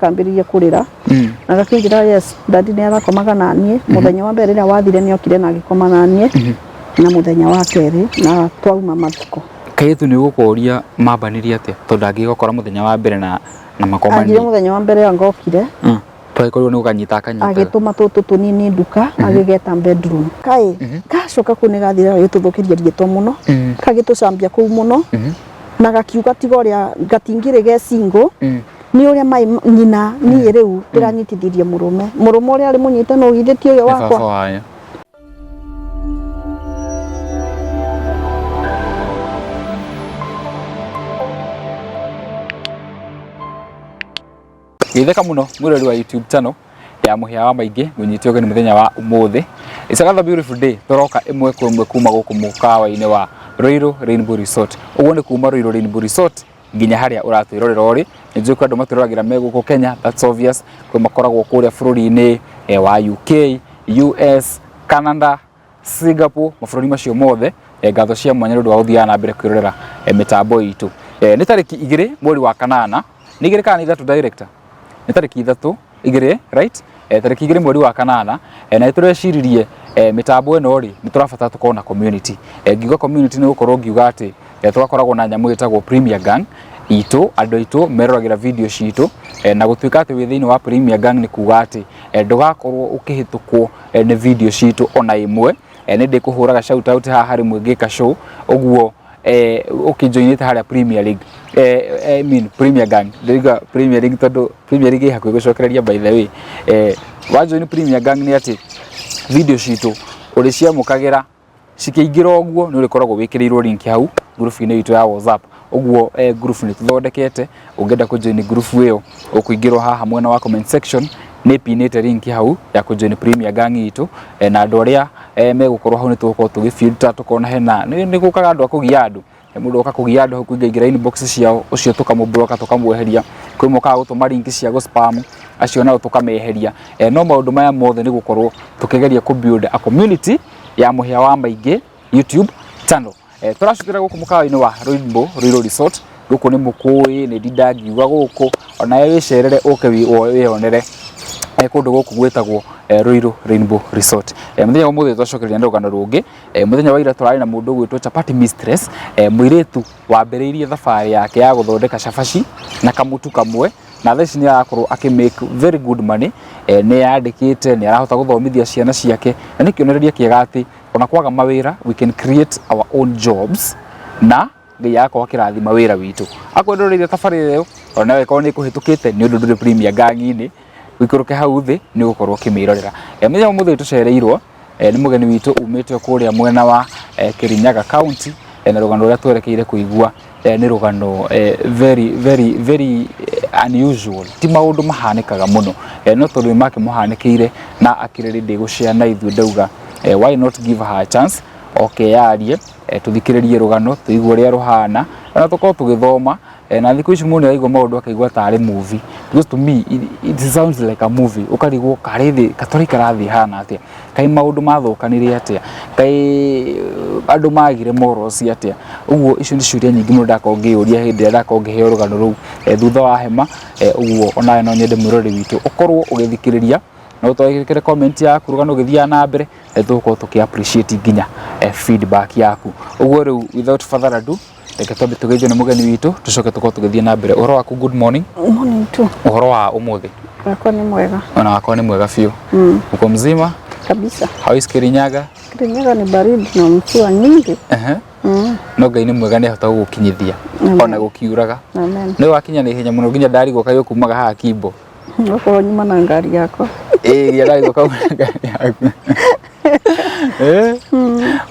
Gakambĩrĩria kũrĩra na gakĩnjĩra, yes, daddy nĩ arakomaga na niĩ. Mũthenya wa mbere rĩrĩa wathire nĩ okire na agĩkoma na niĩ, na mũthenya wa kerĩ, na twauma mathiko. Kairĩtu nĩ ũgũkũria mambanirie atĩa, tondũ angĩgũkora mũthenya wa mbere na anjire makomanie. Mũthenya wa mbere anga okire Twagĩkorirwo nĩ gũkanyita akanyitaga. Agĩtũma tũtũ tũnini nduka, agĩgeta bedroom kaĩ gacoka kũu nĩ gathire gagĩtũthũkĩria rĩtwa mũno, gagĩtũcambia kũu mũno, na gakiuga tiga ũrĩa gatingĩrĩ ge single, nĩ ũrĩa mai nyina niĩ rĩu ndĩranyitithirie mũrũme, mũrũme ũrĩa arĩ mũnyite no githĩ ti ũyũ Nĩ baba wakwa. wanyu. Geithĩka mũno mwĩrori wa YouTube channel ya Mũhĩa wa Maingĩ, ngũnyite ũgeni mũthenya wa ũmũthĩ. It's another beautiful day. Tũroka ĩmwe kwa ĩmwe kuma gũkũ mũkawa-inĩ wa Ruiru Rainbow Resort. Ũguo nĩ kuma Ruiru Rainbow Resort nginya harĩa ũratwĩrorera ũrĩ. Nĩ njũĩ kwĩ andũ matwĩroragĩra me gũkũ Kenya, that's obvious. Kwĩ makoragwo kũrĩa bũrũri-inĩ wa UK, US, Canada, Singapore, mabũrũri macio mothe. Ngatho cia mwanya nĩ ũndũ wa gũthiaga na mbere kwĩrorera mĩtambo itũ. Nĩ tarĩki 2 mweri wa kanana, nĩ 2 kana nĩ 3, director? Nĩ tarĩki 3, 2, right? Tarĩki 2 mweri wa kanana, na nĩ tũreciririe mĩtambo ĩno rĩ, nĩ tũrabatara tũkorwo na community. Ngiuga community nĩ gũkorwo ngiuga atĩ tũgakoragwo na nyamũ ĩtagwo Premier Gang itũ, andũ aitũ meroragĩra video citũ, na gũtuĩka atĩ wĩ thĩinĩ wa Premier Gang nĩ kuga atĩ ndũgakorwo ũkĩhĩtũkwo nĩ video citũ ona ĩmwe. Nĩ ndĩkũhũraga shout out haha rĩmwe ngĩka show ũguo ũkĩnjoinĩte harĩa Premier League, I mean Premier Gang. Ndĩrauga Premier League tondũ Premier League ĩ hakuhĩ gũcokereria, by the way. Wa join Premier Gang nĩ atĩ video citũ ũrĩciamũkagĩra cikĩingĩra, ũguo nĩ ũrĩkoragwo wĩkĩrĩirwo link hau ngurubu-inĩ itũ ya WhatsApp. Ũguo ngurubu nĩ tũthondekete, ũngĩenda kũjoin ngurubu ĩyo ũkũingĩrwo haha mwena wa comment section, nĩ pinĩte link hau ya kũjoin Premier Gang itũ, na andũ arĩa megũkorwo hau nĩ tũgũkorwo tũgĩfilter tũkona hena nĩ gũkaga andũ a kũgia andũ. Mũndũ oka kũgia andũ hau kũingaingĩra inbox ciao, ũcio tũkamũbloka, tũkamweheria. Kwĩ mokaga gũtũma link cia gũ-spam, acio nao tũkameheria. No maũndũ maya mothe nĩ gũkorwo tũkĩgeria kũ build a community ya Mũhĩa wa Maingĩ YouTube channel. Tũracukĩra gũkũ mũkawa-inĩ wa Rainbow Ruiru Resort. Gũkũ nĩ mũkũĩ, nĩ ndinda ngiuga gũkũ onawe wĩcerere ũke wĩyonere kũndũ gũkũ gwĩtagwo Ruiru Rainbow Resort. Mũthenya wa ũmũthĩ twacokereria na rũgano rũngĩ. Mũthenya wa ira tũrarĩ na mũndũ ũgwĩtwo Chapati Mistress, mũirĩtu wambĩrĩirie thabarĩ yake ya gũthondeka cabaci na kamũtu kamwe, na thaa ici nĩ arakorwo akĩ make very good money. Nĩ yandĩkĩte, nĩ arahota gũthomithia ciana ciake, na nĩ kĩonereria kĩega atĩ ona kwaga mawĩra, we can create our own jobs, na Ngai agakorwo akĩrathima wĩra witũ. Akorwo ndũrĩire tabarĩra ĩyo, ona nawe korwo nĩ ĩkũhĩtũkĩte nĩ ũndũ ndũrĩ Premier Gang-inĩ, ũikũrũke hau thĩ nĩ ũgũkorwo ũkĩmĩrorera. Mũthenya wa ũmũthĩ tũcereirwo nĩ mũgeni witũ umĩte kũrĩa mwena wa Kirinyaga County, na rũgano rũrĩa twerekeire kũigua nĩ rũgano very very very unusual, ti maũndũ mahanĩkaga mũno, no tondũ nĩ makĩmũhanĩkĩire na akĩrĩ ready gũshare na ithuĩ, ndauga why not give her a chance oke yarie, tũthikĩrĩrie rũgano, tũigue ũrĩa rũhana, ona tũkorwo tũgĩthoma. Na thikũ ici mũndũ nĩaraigua maũndũ akaigua tarĩ movie, because to me it sounds like a movie. Ũkarigwo karĩ thĩ katũraikara thĩ ĩhana atĩa, kaĩ maũndũ mathũkanire atĩa, kaĩ andũ magire morals atĩa. Ũguo icio nĩ ciũria nyingĩ mũno ndakorwo ngĩyũria hĩndĩ ĩrĩa ndakorwo ngĩheo rũgano rũu thutha wa hema. Ũguo onawe no nyende mwĩroreri witũ ũkorwo ũgĩthikĩrĩria na ũtwĩkĩre comment yaku rũgano ũgĩthiaga na mbere, tũgũkorwo tũkĩ appreciate nginya feedback yaku. Ũguo rĩu without further ado, reke twambe tũgeithio nĩ mũgeni witũ, tũcoke tũkorwo tũgĩthiĩ na mbere. Ũhoro waku? Good morning. Morning tu. Ũhoro wa ũmũthĩ? Wakwa nĩ mwega. Ona wakwa nĩ mwega biũ. Uko mzima? Kabisa. How is Kirinyaga? Kirinyaga ni baridi na mvua nyingi. No Ngai nĩ mwega, nĩ ahota gũgũkinyithia ona gũkiuraga. Amen. Nĩ wakinya na ihenya mũno nginya ndarigwo kaĩ ũkumaga haha Kimbo. Okorwo nyuma na ngari yakwa. Ĩĩ, nginya ndarigwo kauma na ngari yaku.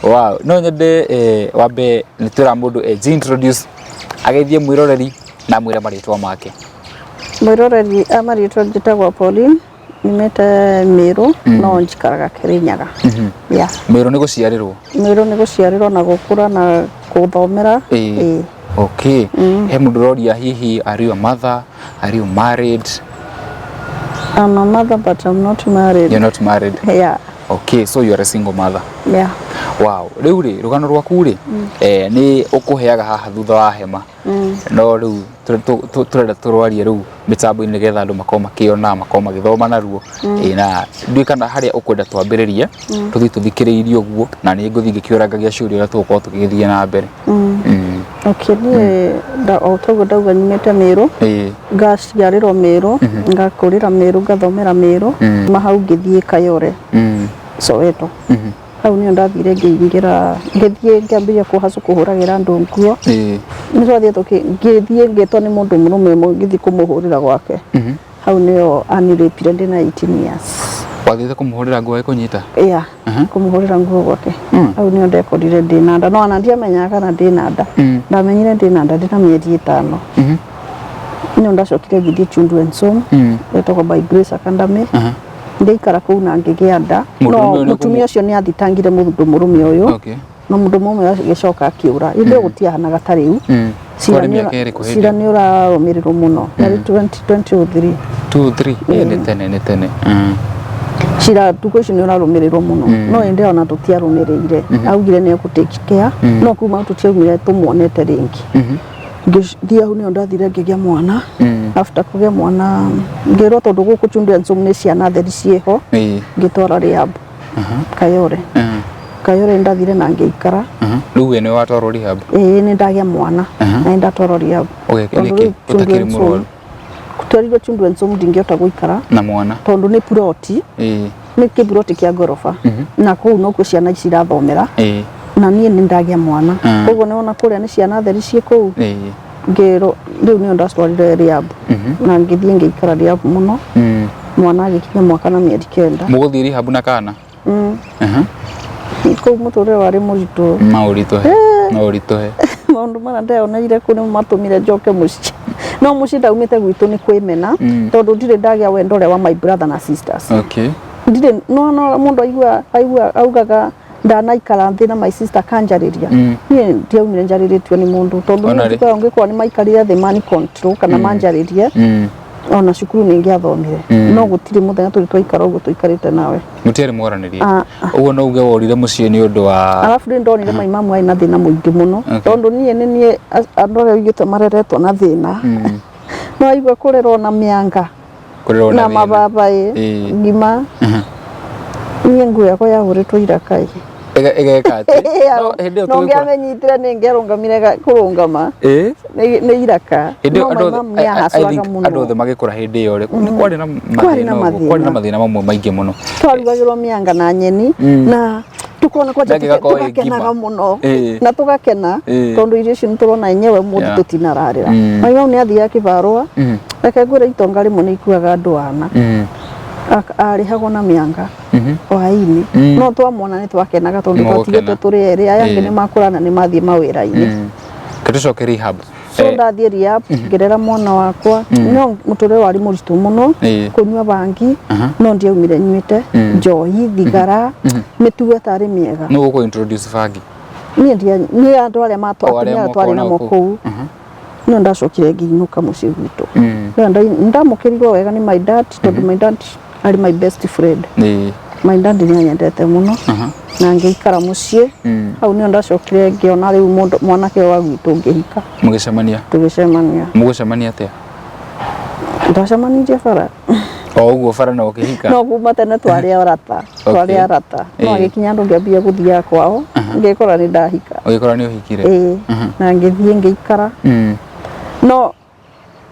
Wow, no nyende wambe nĩ twĩra mũndũ introduce, ageithie mwĩroreri na mwĩre marĩtwa make. Mwĩroreri, a marĩtwa njĩtagwo Pauline, nyumĩte Meru no njikaraga Kirinyaga. Yeah. Meru nĩ gũciarĩrwo? Meru nĩ gũciarĩrwo na gũkũra na gũthomera. Ĩĩ. Okay. He mũndũ ũroria hihi, are you a mother? Are you married? I'm a mother but I'm not married. You're not married? Yeah. Okay, so you are a single mother? Yeah. Wow, rĩu rĩ rũgano rwaku rĩ nĩ ũkũheaga haha thutha wa hema, no rĩu tũrenda tũrwarie rĩu mĩtambo-inĩ nĩgetha andũ makorwo makĩona, makorwo magĩthoma naruo. Ĩ, na ndiũĩ kana harĩa ũkwenda twambĩrĩrie, tũthiĩ tũthikĩrĩirie ũguo, na niĩ ngũthiĩ ngĩkĩũrangagia ciũria ũrĩa tũgũkorwo tũgĩgĩthiĩ na mbere. Okay, niĩ o toguo ndauga nyumĩte Mĩrũ, ngaciarĩrwo Mĩrũ, ngakũrĩra Mĩrũ, ngathomera Mĩrũ, ma hau ngĩthiĩ Kayore, Soweto. Hau nĩyo ndathire ngĩingĩra, ngĩthiĩ ngĩambĩrĩria kũhacũ kũhũragĩra andũ nguo. Nĩ twathiĩ ngĩthiĩ ngĩtwo nĩ mũndũ mũrũme ũmwe ngĩthiĩ kũmũhũrĩra gwake. Hau nĩyo anirĩpire ndĩna 18 years. Wathiĩte kũmũhũrĩra nguo ĩkũnyita? Yeah, kũmũhũrĩra nguo gwake. Hau nĩyo ndekorire ndĩna nda, no ona ndiamenyaga kana ndĩna nda. Ndamenyire ndĩna nda ndĩna mĩeri 5. Nĩyo ndacokire ngĩthiĩ Children's Home, ĩtagwo By Grace Academy. Ngĩikara kũu na ngĩgĩa nda. Mũndũrũme No ũyũ nĩ mũtumia ũcio nĩ athitangire mũndũ mũrũme ũyũ, no mũndũ mũrũme agĩcoka akĩũra. Hĩndĩ ĩyo gũtiahanaga ta rĩu. Cira Kwarĩ nĩ mĩaka ĩrĩkũ hĩndĩ cira ĩyo? nĩ ũrarũmĩrĩrwo mũno. Yarĩ 2023. 2 3. Nĩ tene, nĩ tene. Cira tukũ ici nĩ ũrarũmĩrĩrwo mũno, no hĩndĩ ĩyo ona tũtiarũmĩrĩire. Augire nĩ egũ take care, no kuma hau tũtiaumire tũmuonete rĩngĩ. Ngĩthiĩ hau nĩyo ndathire ngĩgĩa mwana. After kũgĩa mwana ngĩrwo tondũ gũkũ Children's Home nĩ ciana theri ciĩho, ngĩtwara rehab Kayore. Kayore ndathire na ngĩikara. Rĩu we nĩwe watwarwo rehab? Ĩĩ, nĩ ndagĩa mwana na nĩ ndatwarwo rehab. Ũgeka Tondũ nĩkĩ? rĩu Ũtakĩrĩ Children's Home, mũrwaru? twerirwo Children's Home ndingĩhota gũikara na mwana tondũ nĩ ploti, nĩ kĩburoti kĩa ngoroba, na kũu nokuo ciana ici irathomera, na niĩ nĩ ndagĩa mwana. Koguo nĩwona kũrĩa nĩ ciana theri ciĩ kũu. Ngĩrwo rĩu nĩyo ndatwarire rehab, na ngĩthiĩ ngĩikara rehab mũno. Mwana agĩkinya mwaka na mĩeri 9. Mũgũthiĩ rehab na kana? Kũu mũtũrĩre warĩ mũritũ. No ũritũhe, no ũritũhe. Maũndũ marĩa ndeyoneire kũu nĩmo matũmire njoke mũciĩ, no mũciĩ ndaumĩte gwitũ nĩ kwĩmena, tondũ ndirĩ ndagĩa wendo ũrĩa wa my brother na sisters. Ndirĩ no no mũndũ aigua augaga ndanaikara thĩ na my sister kanjarĩria. Niĩ ndiaumire njarĩrĩtio nĩ mũndũ, tondũ Ona rĩ. niĩ ũngĩkorwo nĩ maikarire thĩ mani control kana manjarĩrie, ona cukuru nĩ ingĩathomire, no gũtirĩ mũthenya tũrĩ twaikara ũguo tũikarĩte nawe. Mũtiarĩ mwaranĩria? Ah. Ũguo no uge worire mũciĩ nĩ ũndũ wa Arabu rĩ, ndonire my mamu arĩ na thĩna mũingĩ mũno, tondũ niĩ nĩ niĩ andũ arĩa augĩte mareretwo na thĩna, no aigua kũrerwo na mĩanga Kũrerwo na na thĩna. mababaĩ ngima. Niĩ nguo yakwa yahũrĩtwo irakai. Ĩgeka atĩ no hĩndĩ ĩyo No tũgĩkũra ngĩamenyitire nĩ ngĩarũngamire kũrũngama nĩ iraka. Hĩndĩ ĩyo No my andũ othe mamu nĩ I ahacũraga think mũno. andũ othe magĩkũra hĩndĩ ĩyo rĩ, nĩ kwarĩ na Kwarĩ na mathĩna ũguo, kwarĩ na mathĩna. mathĩna mamwe maingĩ mũno. Twarugagĩrwo mĩanga na nyeni, na tukona kwanja Na ĩgakorwo ĩ tugakenaga ngima. mũno, na tũgakena, tondũ irio icio nĩtũrona enyewe mũthĩ tũtinararĩra. My mom nĩ athiaga kĩbarũa. Reke ngwĩre, itonga rĩmwe nĩ ikuaga andũ ana. Arĩhagwo na mĩanga hwaĩ-inĩ, no twamwona nĩ twakenaga tondũ Mũgũkena. twatigĩtwo tũrĩ erĩ, aya angĩ nĩ makũra na nĩ mathiĩ mawĩra-inĩ. Ke tũcoke rehab. So ndathiĩ rehab ngĩrera mwana wakwa, no mũtũrĩre warĩ mũritũ mũno. Kũnyua bangi, no ndiaumire nyuĩte njohi, thigara, mĩtugo ĩtarĩ mĩega. Nũ gũkũ introduce bangi? Niĩ niĩ andũ arĩa matwa O arĩa atumia arĩa twarĩ mwakorwo namo nao kũu. kũu. No ndacokire ngĩinũka mũciĩ gwitũ. Rĩrĩa ndamũkĩrirwo wega nĩ my dad, tondũ my dad arĩ my best friend. My dad nĩ anyendete mũno, na ngĩikara mũciĩ. Hau nĩho ndacokire ngĩona rĩu mũndũ mwanake wa gwitũ ngĩhika. Mũgĩcemania? Tũgĩcemania. Mũgũcemania atĩa? Ndacemanirie bara. O ũguo bara na ũkĩhika? No kuma tene twarĩ arata, twarĩ arata, no agĩkinya andũ ngĩambia gũthiaga kwao, ngĩkora nĩ ndahika. Ũgĩkora nĩ ũhikire? Ĩĩ, na ngĩthiĩ ngĩikara. No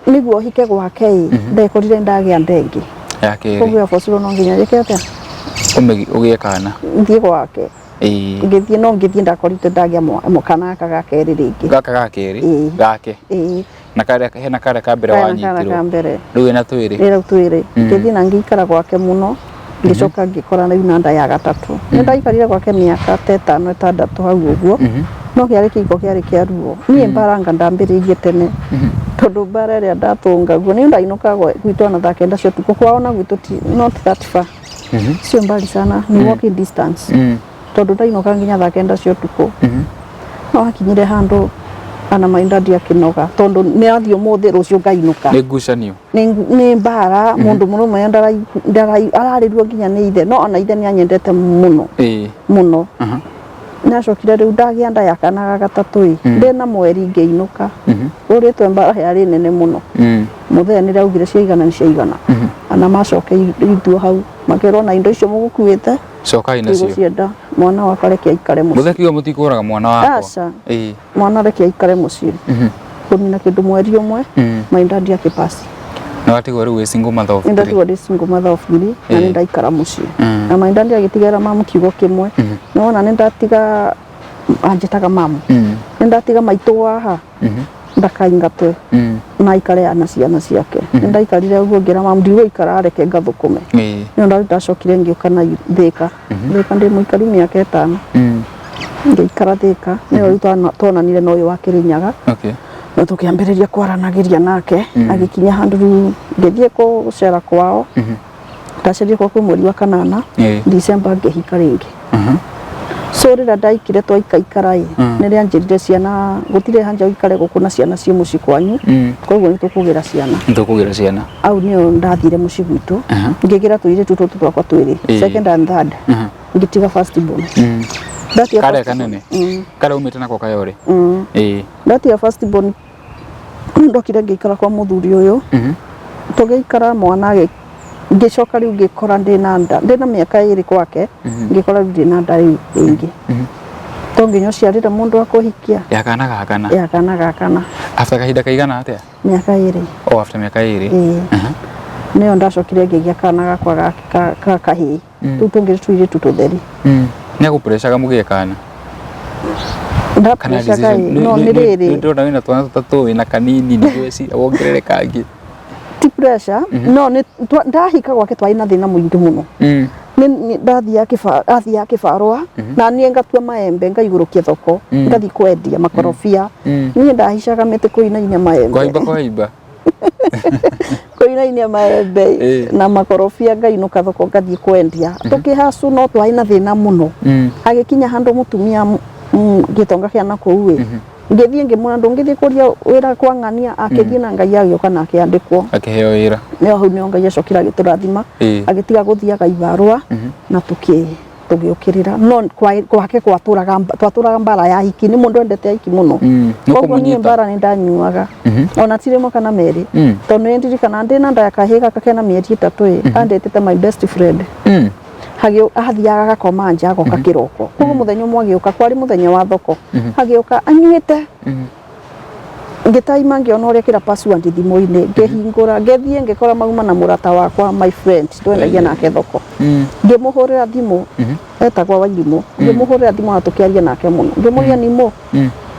nĩguo hike gwake ĩ, ndekorire ndagĩa nda ĩngĩ. Ya kerĩ. Koguo abocirwo no nginya njĩke atĩa? Ũgĩe kana. Thiĩ gwake. Ngĩthiĩ, no ngĩthiĩ ndakorire ndagĩa kana gaka ga kerĩ rĩngĩ. Gaka ga kerĩ? Ĩĩ. Gake? Ĩĩ. Na karĩa hena karĩa ka mbere Kaya na karĩa wanyitirwo. ka mbere. Rĩu wĩna twĩrĩ. Rĩu twĩrĩ. Ngĩthiĩ na ngĩikara gwake mũno, ngĩcoka ngĩkora rĩu na nda ya gatatũ. Nĩ ndaikarire gwake mĩaka ta 5 6 hau ũguo, no kĩarĩ kĩhiko kĩarĩ kĩa ruo. Niĩ mbara anga ndambĩrĩirie tene, tondũ mbara ĩrĩa ndatũngagwo nĩ ndainũkaga gwitũ ona thaa 9 cia ũtukũ. Kwao na gwitũ ti not that far, sio mbali sana, ni walking distance, tondũ ndainũka nginya thaa 9 cia ũtukũ. No hakinyire handũ ana my dad akĩnoga, tondũ nĩ athiĩ ũmũthĩ, rũciũ ngainũka. Nĩ ngucanio. Nĩ mbara. Mũndũ mũrũme ararĩrio nginya nĩ ithe, no ona ithe nĩ anyendete mũno mũno. Nacokire rĩu ndagĩa nda ya kana ga gatatũ ĩ, ndĩna mweri ngĩinũka. Ũrĩtwe mbara yarĩ nene mũno. Mũthee nĩ augire ciaigana nĩ ciaigana. Ana macokeithio hau makĩrwo na indo icio mũgũkuĩte Cokai nacio. Ndigũcienda, mwana wakwa reke aikare mũciĩ. Mũthee kiuga mũtikũraga mwana wakwa. Aca. Mwana reke aikare mũciĩ. Kũnina kĩndũ mweri ũmwe, my dad akĩpasi. Na watigwo rĩu wĩ single mother of three. Nĩndatigwo ndĩ single mother of three na nĩ ndaikara mũciĩ. Na my dad agĩtigĩra mamu kiugo kĩmwe. Nĩwona nĩndatiga, anjĩtaga mamu. Nĩndatiga maitũ haha ndakaingatwe na aikare na ciana ciake. Nĩndaikarire ũguo ngĩra mamu ndigũikara reke ngathũkũme. Nĩ ndacokire ngĩũka na Thĩka. Thĩka ndĩ mũikaru mĩaka 5. Ngĩikara Thĩka nĩyo rĩu twonanire na ũyũ wa Kĩrĩnyaga. Na tũkĩambĩrĩria kwaranagĩria nake agĩkinya handũ rĩu ngĩthiĩ gũcera kwao. Ndacerire kwao kwĩ mweri wa kanana, December ngĩhika rĩngĩ. So rĩrĩa ndaikire twaikaikara ĩ, nĩrĩa anjĩrire ciana gũtirĩ hanja ũikare gũkũ na ciana ciĩ mũciĩ kwanyu, koguo nĩ tũkũgĩra ciana. Nĩ tũkũgĩra ciana. Au nĩyo ndathire mũciĩ gwitũ, ngĩgĩra tũirĩtu tũtũ twakwa twĩrĩ, second and third, ngĩtiga first born. Ndatiga Karĩa first born. Kanene? Karĩa umĩte nako Kayore? Ndatiga first born, ndokire ngĩikara kwa mũthuri ũyũ. Tũgĩikara mwana ngĩcoka rĩu ngĩkora ndĩna nda, ndĩna mĩaka 2 gwake, ngĩkora rĩu ndĩna nda rĩu ĩngĩ. To nginya ũciarĩre mũndũ akũhikia. Ya kana ga kana. Ya kana ga kana. After kahinda kaigana atĩa? Mĩaka 2. Oh, after mĩaka 2. Ĩĩ. Nĩyo ndacokire ngĩgĩa kana gakwa ga kahĩĩ. Rĩu tũngĩ tũirĩtu tũtheri. Nĩ agũprecaga mũgĩe kana? Ndaprecaga ĩ, no nĩ rĩrĩ. Ndĩrona wĩna twana tũtatũ, wĩna kanini, nĩguo weciria wongerere kangĩ. Ti pressure, no nĩ ndahika gwake twarĩ na thĩna mũingĩ mũno. Ndathiaga kĩbarũa na niĩ ngatua maembe ngaigũrũkia thoko, ngathiĩ kwendia makorobia. Niĩ ndahicaga mĩtĩ kũinainia maembe. Kũhaimba kũhaimba. Kũinainia maembe na makorobia ngainũka thoko ngathiĩ kwendia. Tũkĩhacu no twarĩ na thĩna mũno. Agĩkinya handũ mũtumia gĩtonga kĩa nakũu ĩ, ngĩthiĩ ngĩmwĩra ndũngĩthiĩ kũria wĩra kwa ng'ania, akĩthiĩ na Ngai agĩũka na akĩandĩkwo. Akĩheo wĩra. Nĩho hau nĩho Ngai acokire agĩtũrathima, agĩtiga gũthiaga ibarũa na tũgĩũkĩrĩra. No gwake twatũraga mbara ya hiki, nĩ mũndũ endete hiki mũno. Koguo niĩ mbara nĩ ndanyuaga. Ona ti rĩmwe kana merĩ. Tondũ nĩ ndirikanaga ndĩna nda ya kahĩĩ gaka kena mĩeri 3 ĩ, andĩtĩte my best friend. Athiaga agakoma nja agoka kĩroko. Koguo mũthenya ũmwe agĩũka, kwarĩ mũthenya wa thoko. Agĩũka anyuĩte. Ngĩtaima ngĩona ũrĩa kĩra password thimũ-inĩ, ngĩhingũra, ngĩthiĩ ngĩkora mauma na mũrata wakwa my friend, twendagia nake thoko. Ngĩmũhũrĩra thimũ, etagwo Wairimũ, ngĩmũhũrĩra thimũ na tũkĩaria nake mũno. Ngĩmũria nĩ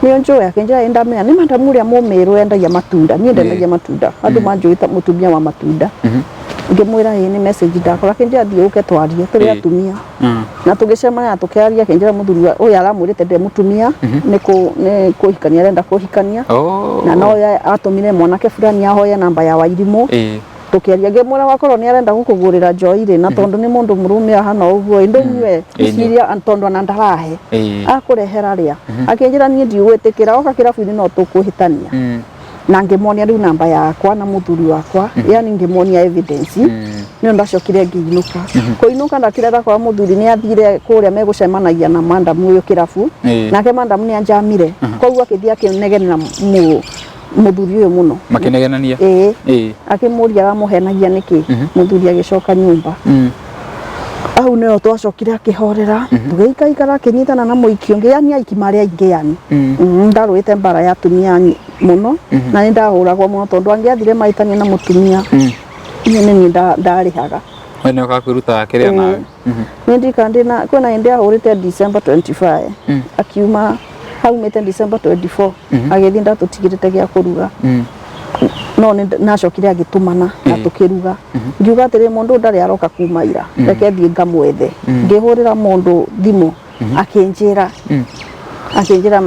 nĩ ũnjũĩ? Akĩnjĩra ĩ ndamenya, nĩ madamu ũrĩa mũmĩrũ endagia matunda, niĩ ndendagia matunda, andũ manjũĩ ta mũtumia wa matunda. Ngĩmwĩra ĩ nĩ message ndakora, akĩnjĩra thiĩ ũke twarie, tũrĩ atumia. Na tũgĩcemania na tũkĩaria, akĩnjĩra mũthuri ũyũ aramwĩrĩte ndĩ mũtumia, nĩ kũhikania arenda kũhikania. Na no atũmire mwanake fulani ahoye namba ya Wairimũ. Tũkĩaria ngĩmwĩra wakorwo nĩ arenda gũkũgũrĩra njohi rĩ, na tondũ nĩ mũndũ mũrũme ahana ũguo ĩ, ndũnyue iciria tondũ ona ndarahe. Akũrehera rĩa. Akĩnjĩra niĩ ndigwĩtĩkĩra, oka kĩrabu-inĩ no tũkũhĩtania. Na ngĩmuonia rĩu namba yakwa na mũthuri wakwa, yani ngĩmuonia evidence. Nĩyo ndacokire ngĩinũka. Kũinũka ndakire ndakora mũthuri nĩ athire kũrĩa megũcemanagia na madamu ũyũ kĩrabu. Nake madamu nĩ anjamire. Koguo akĩthiĩ akĩnegenera mũthuri ũyũ mũno. Makĩnegenania? Ĩĩ. Akĩmũria aramũhenagia nĩkĩ? Mũthuri agĩcoka nyũmba. Hau nĩho twacokire akĩhorera, tũgĩikaikara akĩnyitana na mũiki ũngĩ, yani aiki marĩ aingĩ yani. Ndarũĩte mbara ya atumia mũno, na nĩ ndahũragwo mũno tondũ angĩathire mahĩtania na mũtumia, niĩ nĩ niĩ ndarĩhaga. We nĩwe ũgakwĩruta kĩrĩa nawe. Nĩ ndirikanaga ndĩna, kwĩna hĩndĩ ahũrĩte December 25, akiuma aumĩte December 24, agĩthiĩ ndatũtigĩrĩte gĩa kũruga. No nĩ nacokire agĩtũmana na tũkĩruga. Ngiuga atĩrĩ mũndũ ndarĩ aroka kuma ira, reke thiĩ ngamwethe. Ngĩhũrĩra mũndũ thimũ, akĩnjĩra, akĩnjĩra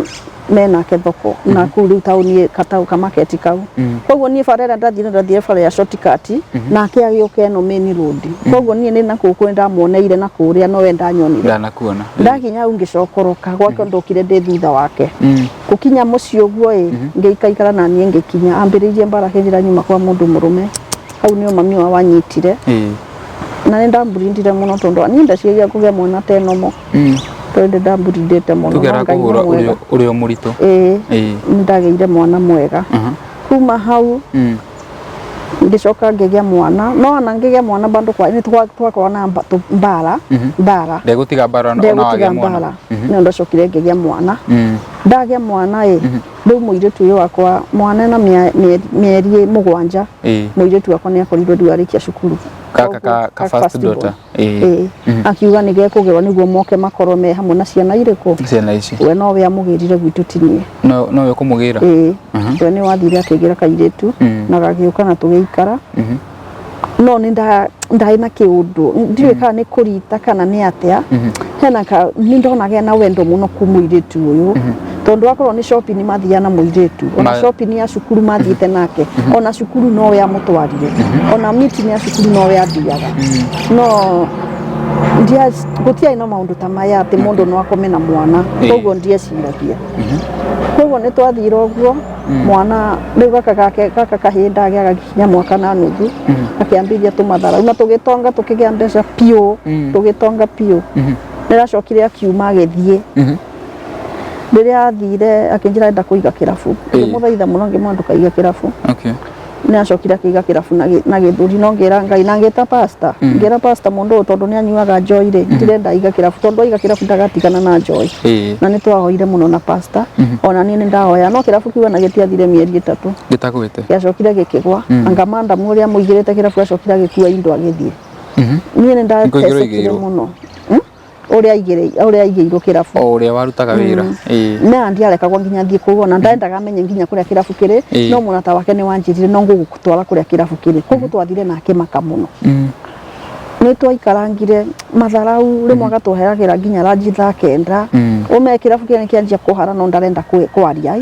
menake thoko na kũu rĩu taũni katau kamaketi kau. Koguo niĩ bara ĩrĩa ndathire ndathire bara ya shortcut, nake agĩũka ĩno main road. Koguo niĩ nĩ na gũkũ nĩndamuoneire na kũrĩa no we ndanyonire. Ndanakuona. Ndakinya hau ngĩcokoroka gwake ndokire ndĩ thutha wake. Gũkinya mũciĩ ũguo ĩ, ngĩikaikara na niĩ ngĩkinya, ambĩrĩirie mbara akĩnjĩra nyuma kwa mũndũ mũrũme. Hau nĩho mami wao anyitire. Na nĩ ndamburindire mũno tondũ niĩ ndaciragia kũgĩa mwana ta enomo. Tondũ ndamburindĩte mũno, Tuge no Ngai nĩ arakũhũra mwega. ũrĩ o mũritũ. Ĩĩ. Ĩĩ. Nĩ ndagĩire mwana mwega. Kuma hau ngĩcoka ngĩgĩa mwana, no ona ngĩgĩa mwana bado kwa nĩ twakorwo na mbara, mbara. Ndegũtiga mbara ona Ndegũtiga wagĩa mwana. mbara. No ndacokire ngĩgĩa mwana. Ndagĩa mwana ĩ, rĩu mũirĩtu ũyũ wakwa, mwana ena mĩeri 7, mũirĩtu wakwa nĩ akorirwo rĩu arĩkia cukuru. Gaka ka Ka first first daughter. born. Ĩĩ. Akiuga nĩ gekũgĩrwo nĩguo moke makorwo me hamwe na ciana irĩkũ. Ciana ici. We nowe amũgĩrire gwitũ ti niĩ. No nowe ũkũmũgĩra. Ĩĩ. We nĩ wathire akĩgĩra kairĩtu na gagĩũka na tũgĩikara. No nĩ ndarĩ na kĩũndũ, ndiũĩ kana nĩ kũrita kana nĩ atĩa, hena ka nĩ ndonaga ena wendo mũno kwĩ mũirĩtu ũyũ, tondũ akorwo nĩ shopping mathiaga na mũirĩtu, ona shopping ya cukuru mathiĩte nake, ona cukuru nowe amũtwarire, ona meeting ya cukuru nowe athiaga. No ndia gũtiarĩ na maũndũ ta maya atĩ mũndũ no akome na mwana, koguo ndieciragia. Koguo nĩ twathire ũguo, mwana rĩu gaka gake gaka kahĩĩ ndagĩa gakinya mwaka na nuthu, akĩambĩrĩria tũmatharau na tũgĩtonga tũkĩgĩa mbeca piũ, tũgĩtonga piũ. Nĩaracokire akiuma agĩthiĩ. Rĩrĩa athire akĩnjĩra arenda kũiga kĩrabu, ngĩmũthaitha mũno ngĩmwĩra ndũkaige kĩrabu. Nĩ acokire akĩiga kĩrabu na gĩthũri, no ngĩra Ngai na ngĩta pastor, ngĩra pastor mũndũ ũyũ tondũ nĩ anyuaga njohi rĩ, ndirenda aiga kĩrabu tondũ aiga kĩrabu ndagatigana na njohi. Na nĩ twahoire mũno na pastor, ona niĩ nĩ ndahoya, no kĩrabu kĩu ona gĩtiathire mĩeri 3. Gĩtagwĩte. Gĩacokire gĩkĩgwa, anga madam ũrĩa mũigĩrĩte kĩrabu acokire agĩkua indo agĩthiĩ. Niĩ nĩ ndatecekire mũno. Ũrĩa aigĩirwo kĩrabu. O ũrĩa warutaga wĩra. Na ndiarekagwo nginya thiĩ kũu, ona ndendaga amenye nginya kũrĩa kĩrabu kĩrĩ, no mũrata wake nĩ wanjĩrire no ngũgũtwara kũrĩa kĩrabu kĩrĩ. Koguo twathire nake maka mũno. Nĩ twaikarangire matharau, rĩmwe agatũheagĩra nginya ranji thaa 9. Ũmenye kĩrabu kĩrĩa nĩ kĩanjia kũhara no ndarenda kwaria.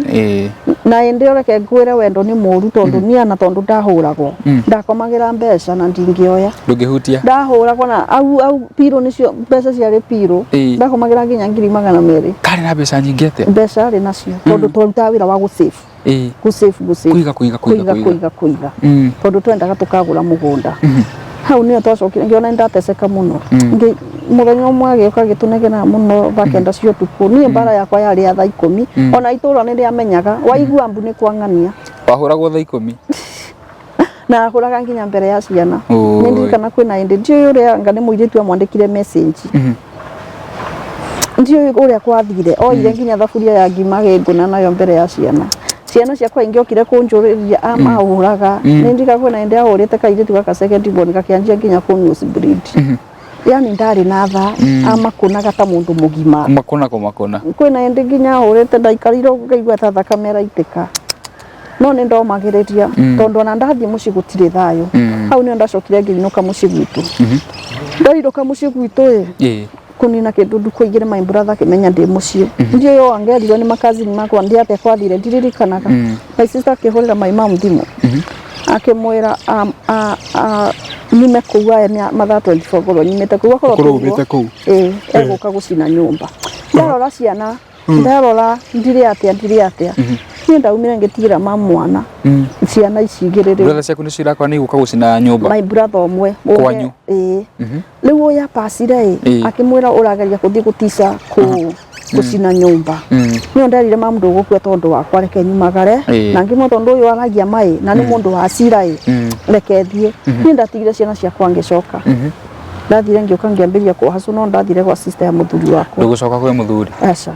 Na hĩndĩ ĩyo reke ngwĩre wendo nĩ mũru tondũ niĩ ona tondũ ndahũragwo, ndakomagĩra mbeca na ndingĩoya. Ndũngĩhutia. Ndahũragwo na au au pirũ nĩcio mbeca ciarĩ pirũ. Ndakomagĩra nginya 200,000. Karĩ na mbeca nyingĩ atĩa? Mbeca arĩ nacio tondũ twarutaga wĩra wa gũ save. Gũ save, gũ save. Kũiga, kũiga, kũiga, kũiga, kũiga, kũiga. Tondũ twendaga tũkagũra mũgũnda. Hau nĩyo twacokire ngĩona nĩ ndateceka mũno. Mũthenya ũmwe agĩũka agĩtũnegena mũno thaa 9 cia ũtukũ. Niĩ mbara yakwa yarĩ ya thaa 10. Ona itũra nĩ rĩamenyaga. Waigua mbu nĩ kwang'ania. Wahũragwo thaa 10? Na ahũraga nginya mbere ya ciana. Nĩ ndirikana kwĩna hĩndĩ ndiũĩ ũrĩa anga nĩ mũirĩtu amwandĩkire message. Ndiũĩ ũrĩa kwathire, oire nginya thaburia ya ngima agĩngũna nayo mbere ya ciana. Ciana ciakwa ingĩokire kũnjũrĩria amahũraga. Nĩ ndirikana kwĩna hĩndĩ ahũrĩte kairĩtu gaka second born gakĩanjia nginya kũ nose bleed. Yani ndarĩ na tha, amakũnaga ta mũndũ mũgima. Kũmakũna kũmakũna. Kwĩna hĩndĩ nginya ahũrĩte ndaikarire ũguo ngaigua ta thakame ĩraitĩka. No nĩ ndomagĩrĩria tondũ ona ndathiĩ mũciĩ gũtirĩ thayũ. Hau nĩho ndacokire ngĩinũka mũciĩ gwitũ. Ndainũka mũciĩ gwitũ ĩ, kũnina kĩndũ ndukũ igĩrĩ my brother akĩmenya ndĩ mũciĩ. Ndiũĩ o angerirwo nĩ makazini makwa ndi atĩa kwathire ndiririkanaga. My sister akĩhũrĩra my mom thimũ akĩmwĩra nyume kũu aya nĩ mathaa 24 ngorwo nyumĩte kũu akorwo Ũkorwo tiguo, umĩte kũu. Ĩĩ, egũka gũcina nyũmba. Ndarora ciana, ndarora ndirĩ atĩa ndirĩ atĩa. Niĩ ndaumire ngĩtigĩra ma mwana ciana ici igĩrĩ rĩu. Brother ciaku nĩcio irakora nĩ igũka gũcina nyũmba. My brother ũmwe Kwanyu? Ĩĩ. Rĩu ũyũ apacire ĩ, akĩmwĩra ũrageria gũthiĩ gũtica gũcina nyũmba. Nĩyo nderire mamu ndũgũkua tondũ wakwa reke nyumagare. Na ngĩmwĩra tondũ ũyũ aragia maĩ na nĩ mũndũ wa hasira ĩ, reke thiĩ. Niĩ ndatigire ciana ciakwa ngĩcoka. Ndathire ngĩũka ngĩambĩrĩria kũhacũ no ndathire gwa sister ya mũthuri wakwa. Ndũgũcoka kwĩ mũthuri? Aca.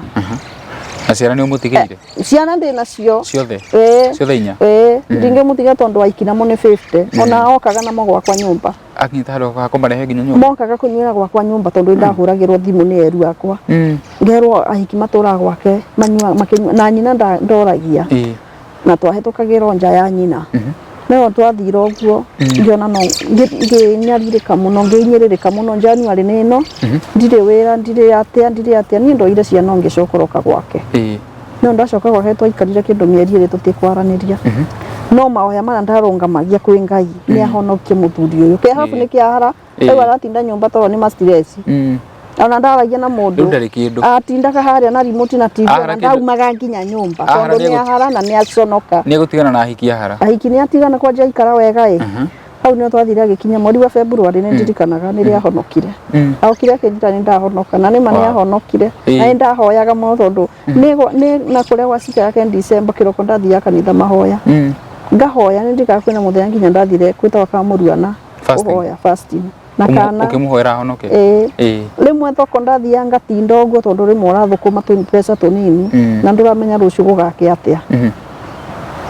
Na ciana nĩ ũmũtigĩire? Ciana ndĩ nacio. Ciothe? Ĩĩ. Ciothe inya? Ĩĩ, ndingĩmũtiga tondũ aikia namo nĩ 50. Ona okaga namo gwakwa nyũmba. Akinyĩte handũ ha kũmarehe nginya nyũmba? Mokaga kũnyuĩra gwakwa nyũmba tondũ nĩndahũragĩrwo thimũ nĩ eru akwa. Ngerwo ahiki matũraga gwake manyuaga makĩnyua na nyina ndoragia. Na twahĩtũkagĩra o nja ya nyina. No twathire ũguo ngĩona no ngĩnyarirĩka mũno ngĩhinyĩrĩrĩka mũno January nĩ ĩno ndirĩ wĩra ndirĩ atĩa ndirĩ atĩa niĩ ndoire ciana ngĩcokoroka gwake. No ndacoka gwake twaikarire kĩndũ mĩeri 2 tũtikwaranĩria. No mahoya marĩa ndarũngamagia kwĩ Ngai nĩ ahonokie mũthuri ũyũ. Kĩhabu nĩ kĩahara rĩu aratinda nyũmba tondũ nĩ ma stress. Ona ndaragia na mũndũ. Rĩu ndarĩ kĩndũ. Atindaga harĩa na remote na TV Ahara ona kĩndũ. ndaumaga nginya nyũmba Ahara tondũ nĩ ahara na nĩ aconoka. Nĩ egũtigana na ahiki ahara. Ahiki nĩ atigana kwanja aikara wega ĩ. Hau nĩho twathire agĩkinya mweri wa February, nĩ ndirikanaga nĩrĩo ahonokire. Okire akĩnjĩra nĩ ndahonoka, na nĩma nĩ ahonokire. Na nĩ ndahoyaga mũno tondũ nĩ na kũrĩa gwa cika yake December kĩroko ndathiaga kanitha mahoya. Ngahoya, nĩ ndirikanaga kwĩna mũthenya nginya ndathire kwĩtagwo Kamũruana kũhoya fasting na kana Ũkĩmũhoera ahonoke? Ĩĩ. Rĩmwe thoko ndathiaga ngatinda ũguo tondũ rĩmwe ũrathũkũma tũmbeca tũnini na ndũramenya rũciũ gũgakĩa atĩa.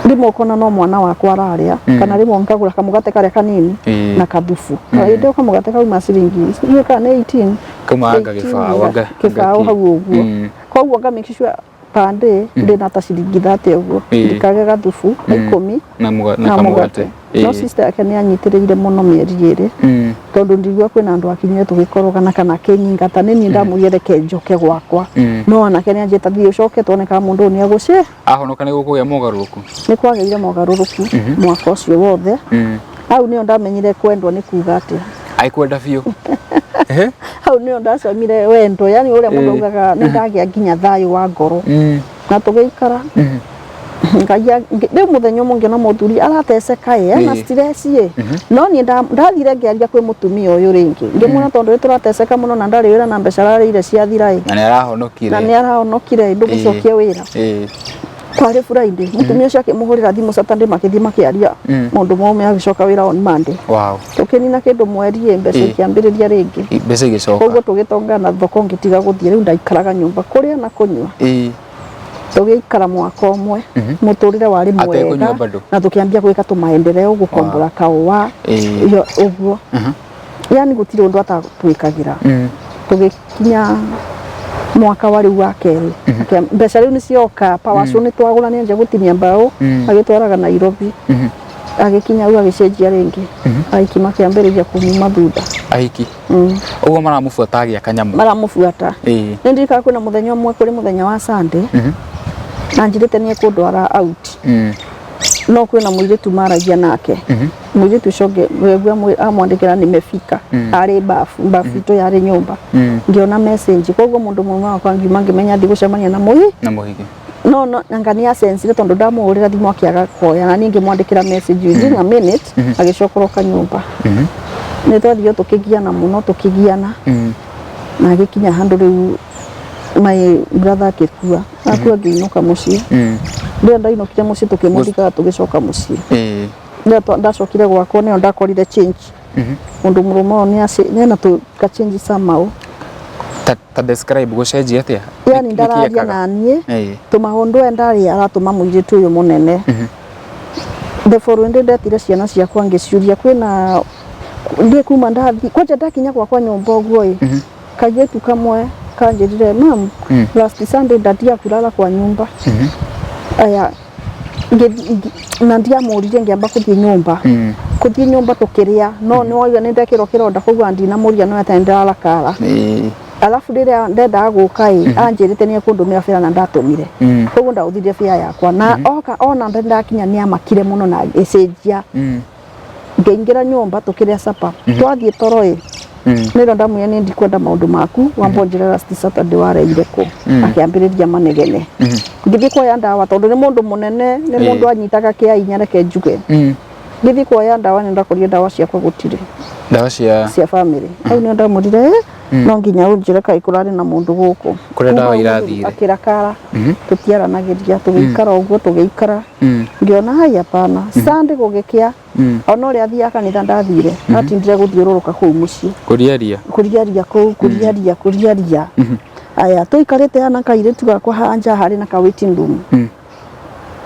Rĩmwe ũkona no mwana wakwa ararĩa, kana rĩmwe ngagũra kamũgate karĩa kanini na kathubu. Na hĩndĩ ĩyo kamũgate kauma ciringi ndiũĩ kana nĩ 18. Kauma anga gĩbaũ, anga kĩbaũ hau ũguo. Koguo nga make sure per day ndĩna ta ciringi 30 ũguo, ndikage gathubu ka 10 na kamũgate. No sister yake nĩ anyitĩrĩire mũno mĩeri 2, tondũ ndigua kwĩna andũ akinyire tũgĩkorogana kana akĩnyingata. Nĩ niĩ ndamũria reke njoke gwakwa, no anake nĩ anjĩta thiĩ ũcoke tuone kana mũndũ ũyũ nĩ agũcĩ. Ahonoka nĩ gũkũgĩa mogarũrũku? Nĩ kwagĩire mogarũrũku mwaka ũcio wothe. Hau nĩho ndamenyire kwendwo nĩ kuga atĩa. Aikwenda biũ. Hau nĩho ndacamire wendo, yani ũrĩa mũndũ augaga nĩ ndagĩa nginya thayũ wa ngoro. Na tũgĩikara. Ngai rĩu mũthenya ũmwe ngĩona mũthuri arateceka ĩ, ena stress ĩ. No niĩ ndathire ngĩaria kwĩ mũtumia ũyũ rĩngĩ. Ngĩmwĩra tondũ nĩ tũrateceka mũno na ndarĩ wĩra na mbeca ararĩire ciathira ĩ. Na nĩ arahonokire. Na nĩ arahonokire ĩ, ndũmũcokie wĩra. Kwarĩ Friday, mũtumia ũcio akĩmũhũrĩra thimũ Saturday, makĩthiĩ makĩaria maũndũ mome, agĩcoka wĩra on Monday. Tũkĩnina kĩndũ mweri ĩ, mbeca ikĩambĩrĩria rĩngĩ. Mbeca igĩcoka. Koguo tũgĩtonga na thoko ngĩtiga gũthiĩ, rĩu ndaikaraga nyũmba kũrĩa na kũnyua. Tũgĩikara mwaka ũmwe, mũtũrĩre warĩ mwega na tũkĩambia gwĩka tũmaendeleo, gũkombora kaũa ũguo. Yani gũtirĩ ũndũ atatwĩkagĩra. Tũgĩkinya mwaka wa rĩu wa kerĩ, mbeca rĩu nĩ cioka, power saw nĩ twagũra, nĩ anjia gũtinia mbaũ agĩtwaraga Nairobi. Agĩkinya hau agĩcenjia rĩngĩ, ahiki makĩambĩrĩria kumuma thutha. Ahiki? Ũguo maramũbuata agĩaka nyamũ? Maramũbuata. Nĩ ndirikanaga kwĩna mũthenya ũmwe, kũrĩ mũthenya wa Sunday, anjĩrĩte nĩ ekũndwara out. No kwĩna mũirĩtu maragia nake. Mũirĩtu ũcio ngĩigua amwandĩkĩra nimefika, arĩ bafu, bafu itũ yarĩ nyũmba. Ngĩona message, koguo mũndũ mũrũme wakwa ngiuma ngĩmenya athiĩ gũcemania na mũhi. Na mũhiki. No anga nĩ acensire tondũ ndamũhũrĩra thimũ akĩaga kuoya, na niĩ ngĩmwandĩkĩra message within a minute agĩcokoroka nyũmba. Nĩ twathire tũkĩgiana mũno, tũkĩgiana. Na agĩkinya handũ rĩu my brother akĩkua. Akua ngĩinũka mũciĩ. Rĩrĩa ndainũkire mũciĩ tũkĩmũthikaga tũgĩcoka mũciĩ. Rĩrĩa ndacokire gwakwa nĩyo ndakorire change. Mũndũ mũrũme ũyũ nĩ ena ka change somehow. Ta describe gũcenjia atĩa? Yani ndararia na niĩ, tũmaũndũ we ndarĩ aratũma mũirĩtu ũyũ mũnene. The following day ndetire ciana ciakwa ngĩciũria kwĩna ndiĩ kuma ndathiĩ kwanja ndakinya gwakwa nyũmba ũguo ĩ, kairĩtu kamwe kanjĩrire, "Mam, last Sunday daddy akulala kwa nyumba." Aya, na ndiamũririe, ngĩamba kũthiĩ nyũmba, kũthiĩ nyũmba tũkĩrĩa, no nĩ wauga nĩ ndekĩrwo kĩronda, koguo ndinamũria no atĩ nĩndĩrarakara. Alafu rĩrĩa ndendaga gũka ĩ, anjĩrĩte nĩ ekũndũmĩra fare na ndatũmire, koguo ndahũthĩrire fare yakwa na oka ona ndakinya nĩ amakire mũno na agĩcenjia. Ngĩingĩra nyũmba tũkĩrĩa supper, twathiĩ toro ĩ, nĩrĩo ndamwĩra nĩ ndikwenda maũndũ maku, wamba ũnjĩre last Saturday wareire kũ. Akĩambĩrĩria manegene. Ngĩthiĩ kuoya ndawa tondũ nĩ mũndũ mũnene, nĩ mũndũ anyitaga kĩa hinya, reke njuge. Ngĩthiĩ kuoya ndawa nĩ ndakorire ndawa ciakwa gũtirĩ. Ndawa cia Cia family. Hau nĩo ndamwĩrire, no nginya ũnjĩre kaĩ kũrarĩ na mũndũ gũkũ. Kũrĩa ndawa irathire. Akĩrakara, tũtiaranagĩria, tũgĩikara ũguo tũgĩikara. Ngĩona hai hapana. Sunday gũgĩkĩa, ona ũrĩa athiaga kanitha ndathire, atindire gũthiũrũrũka kũu mũciĩ. Kũriaria. Kũriaria kũu, kũriaria, kũriaria. Aya, tũikarĩte haha na kairĩtu gakwa haha nja harĩ na ka waiting room.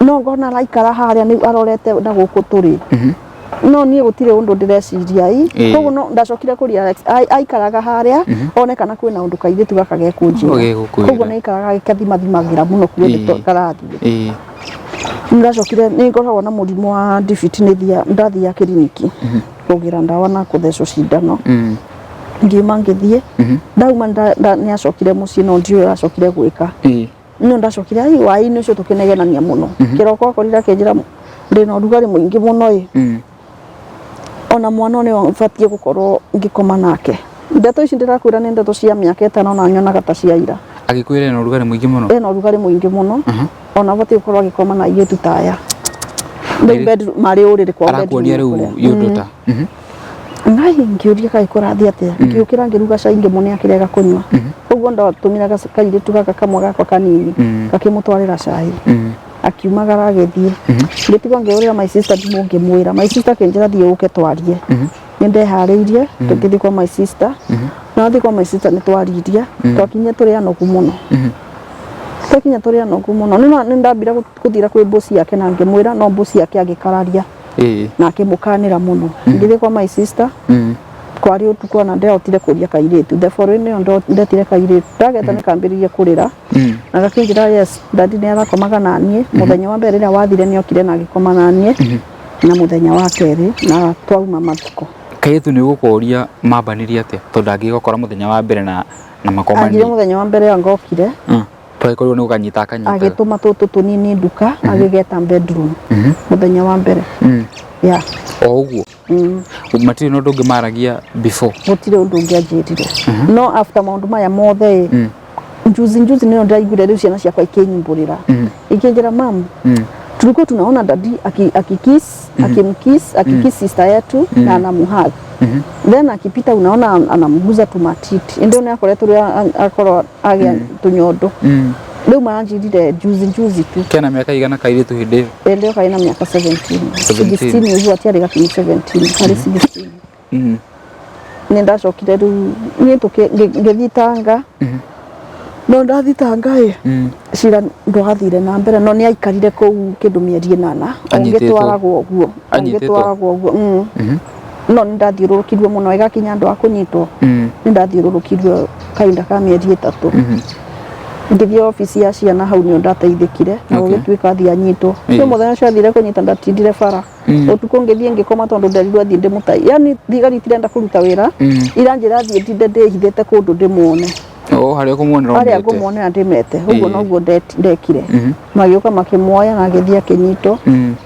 No ngona araikara harĩa nĩ arorete na gũkũ tũrĩ. No niĩ gũtirĩ ũndũ ndĩreciria ĩ. Koguo no ndacokire kũ realize aikaraga harĩa one kana kwĩna ũndũ kairĩtu gaka gekũnjĩra. Koguo nĩ aikaraga agĩkathimathimagĩra mũno kuo karathiĩ. Nĩndacokire, nĩ ngoragwo na mũrimũ wa ndibiti, nĩ ndathiaga kiriniki kũgĩra ndawa na kũthecwo cindano. Ngiuma ngĩthiĩ, ndauma nĩ acokire mũciĩ no ndiũĩ aracokire gwĩka. No ndacokire ai hwaĩ-inĩ ũcio tũkĩnegenania mũno. Kĩroko akorire akĩnjĩra ndĩna ũrugarĩ mũingĩ mũno ĩ. Ona mwana ũyũ nĩwe batiĩ gũkorwo ngĩkoma nake. Ndeto ici ndĩrakwĩra nĩ ndeto cia mĩaka 5 na nyonaga ta cia ira. Agĩkwĩra ena ũrugarĩ mũingĩ mũno? Ena ũrugarĩ mũingĩ mũno. Ona batiĩ gũkorwo agĩkoma na airĩtu ta aya. Rĩu bedroom marĩ ũrĩrĩ kwa Arakuonia bedroom rĩu kũrĩa. your daughter. Ngai, ngĩũria kaĩ kũrathiĩ atĩa. Ngĩũkĩra, ngĩruga cai, ngĩmũne akĩrega kũnyua. Ũguo ndatũmire kairĩtu gaka kamwe gakwa kanini, gakĩmũtwarĩra cai. Akiumagara agĩthiĩ. Ngĩtigwo ngĩhũrĩra my sister thimũ, ngĩmwĩra. My sister akĩnjĩra, "Thiĩ ũke twarie." Nĩ ndeharĩirie, tũgĩthiĩ kwa my sister. Na wathiĩ kwa my sister nĩ twaririe. Twakinyire tũrĩ anogu mũno. Twakinya tũrĩ anogu mũno. Nĩ ndambire gũthira kwĩ boss yake na ngĩmwĩra, no boss yake agĩkararia na akĩmũkanĩra mũno. Ngĩthiĩ kwa my sister, kwarĩ ũtukũ, ona ndehotire kũria kairĩtu. The following nĩyo ndetire kairĩtu, ndageta nĩ kambĩrĩirie kũrĩra na gakĩnjĩra, "Yes, daddy nĩ arakomaga na niĩ. Mũthenya wa mbere rĩrĩa wathire nĩ okire na agĩkoma na niĩ, na mũthenya wa kerĩ na twauma mathiko." Kairĩtu nĩ ũgũkũria mambanĩrie atĩa, tondũ angĩgũkora mũthenya wa mbere na Anjire makomanie? Mũthenya wa mbere anga okire, Tũgĩkorirwo nĩ gũkanyita akanyita. Agĩtũma tũtũ tũnini nduka, agĩgeta bedroom mũthenya wa mbere ya. O ũguo? Matirĩ na ũndũ ũngĩ maragia before? Gũtirĩ ũndũ ũngĩ anjĩrire, no after maũndũ maya mothe ĩ, juzi juzi nĩyo ndĩraiguire rĩu ciana ciakwa ikĩnyumbũrĩra, ikĩnjĩra, "Mam, tulikuwa tunaona daddy akikiss akimkiss akikiss sister yetu na anamuhug, then akipita unaona anamguza tumatiti." Ĩndĩ nĩ akoretwo rĩu akorwo agĩa tũnyondo. Rĩu maranjĩrire juzi juzi tu. Kena mĩaka igana kairĩtu hĩndĩ ĩyo? Ĩndĩ ĩyo karĩ na mĩaka 17. 17. 16 ũguo, atiarĩ gakinyi 17, karĩ 16. Nĩ ndacokire rĩu niĩ ngĩthitanga, no ndathitanga ĩ, cira ndwathire na mbere, no nĩ aikarire kũu kĩndũ mĩeri 8. Anyitĩtwo? Ũngĩtwaragwo ũguo. Anyitĩtwo? Ũngĩtwaragwo ũguo. No nĩ ndathiũrũrũkirwo mũno ĩgakinya andũ a kũnyitwo. Nĩ ndathiũrũrũkirwo kahinda ka mĩeri 3. Ngĩthiĩ obici ya ciana, hau nĩo ndateithĩkire na gũgĩtuĩka athiĩ anyitwo. So mũthenya ũcio athire kũnyita, ndatindire bara ũtukũ, ngĩthiĩ ngĩkoma tondũ nderirwo athiĩ ndĩmũtai, yani thigari itirenda kũruta wĩra, iranjĩra thiĩ ndinde ndĩhithĩte kũndũ ndĩmuone. O harĩa ũkũmuonera. Harĩa ũmwĩte. Ngũmuonera ndĩmete ũguo. Noguo ndekire. Magĩũka makĩmuoya na agĩthiĩ akĩnyitwo.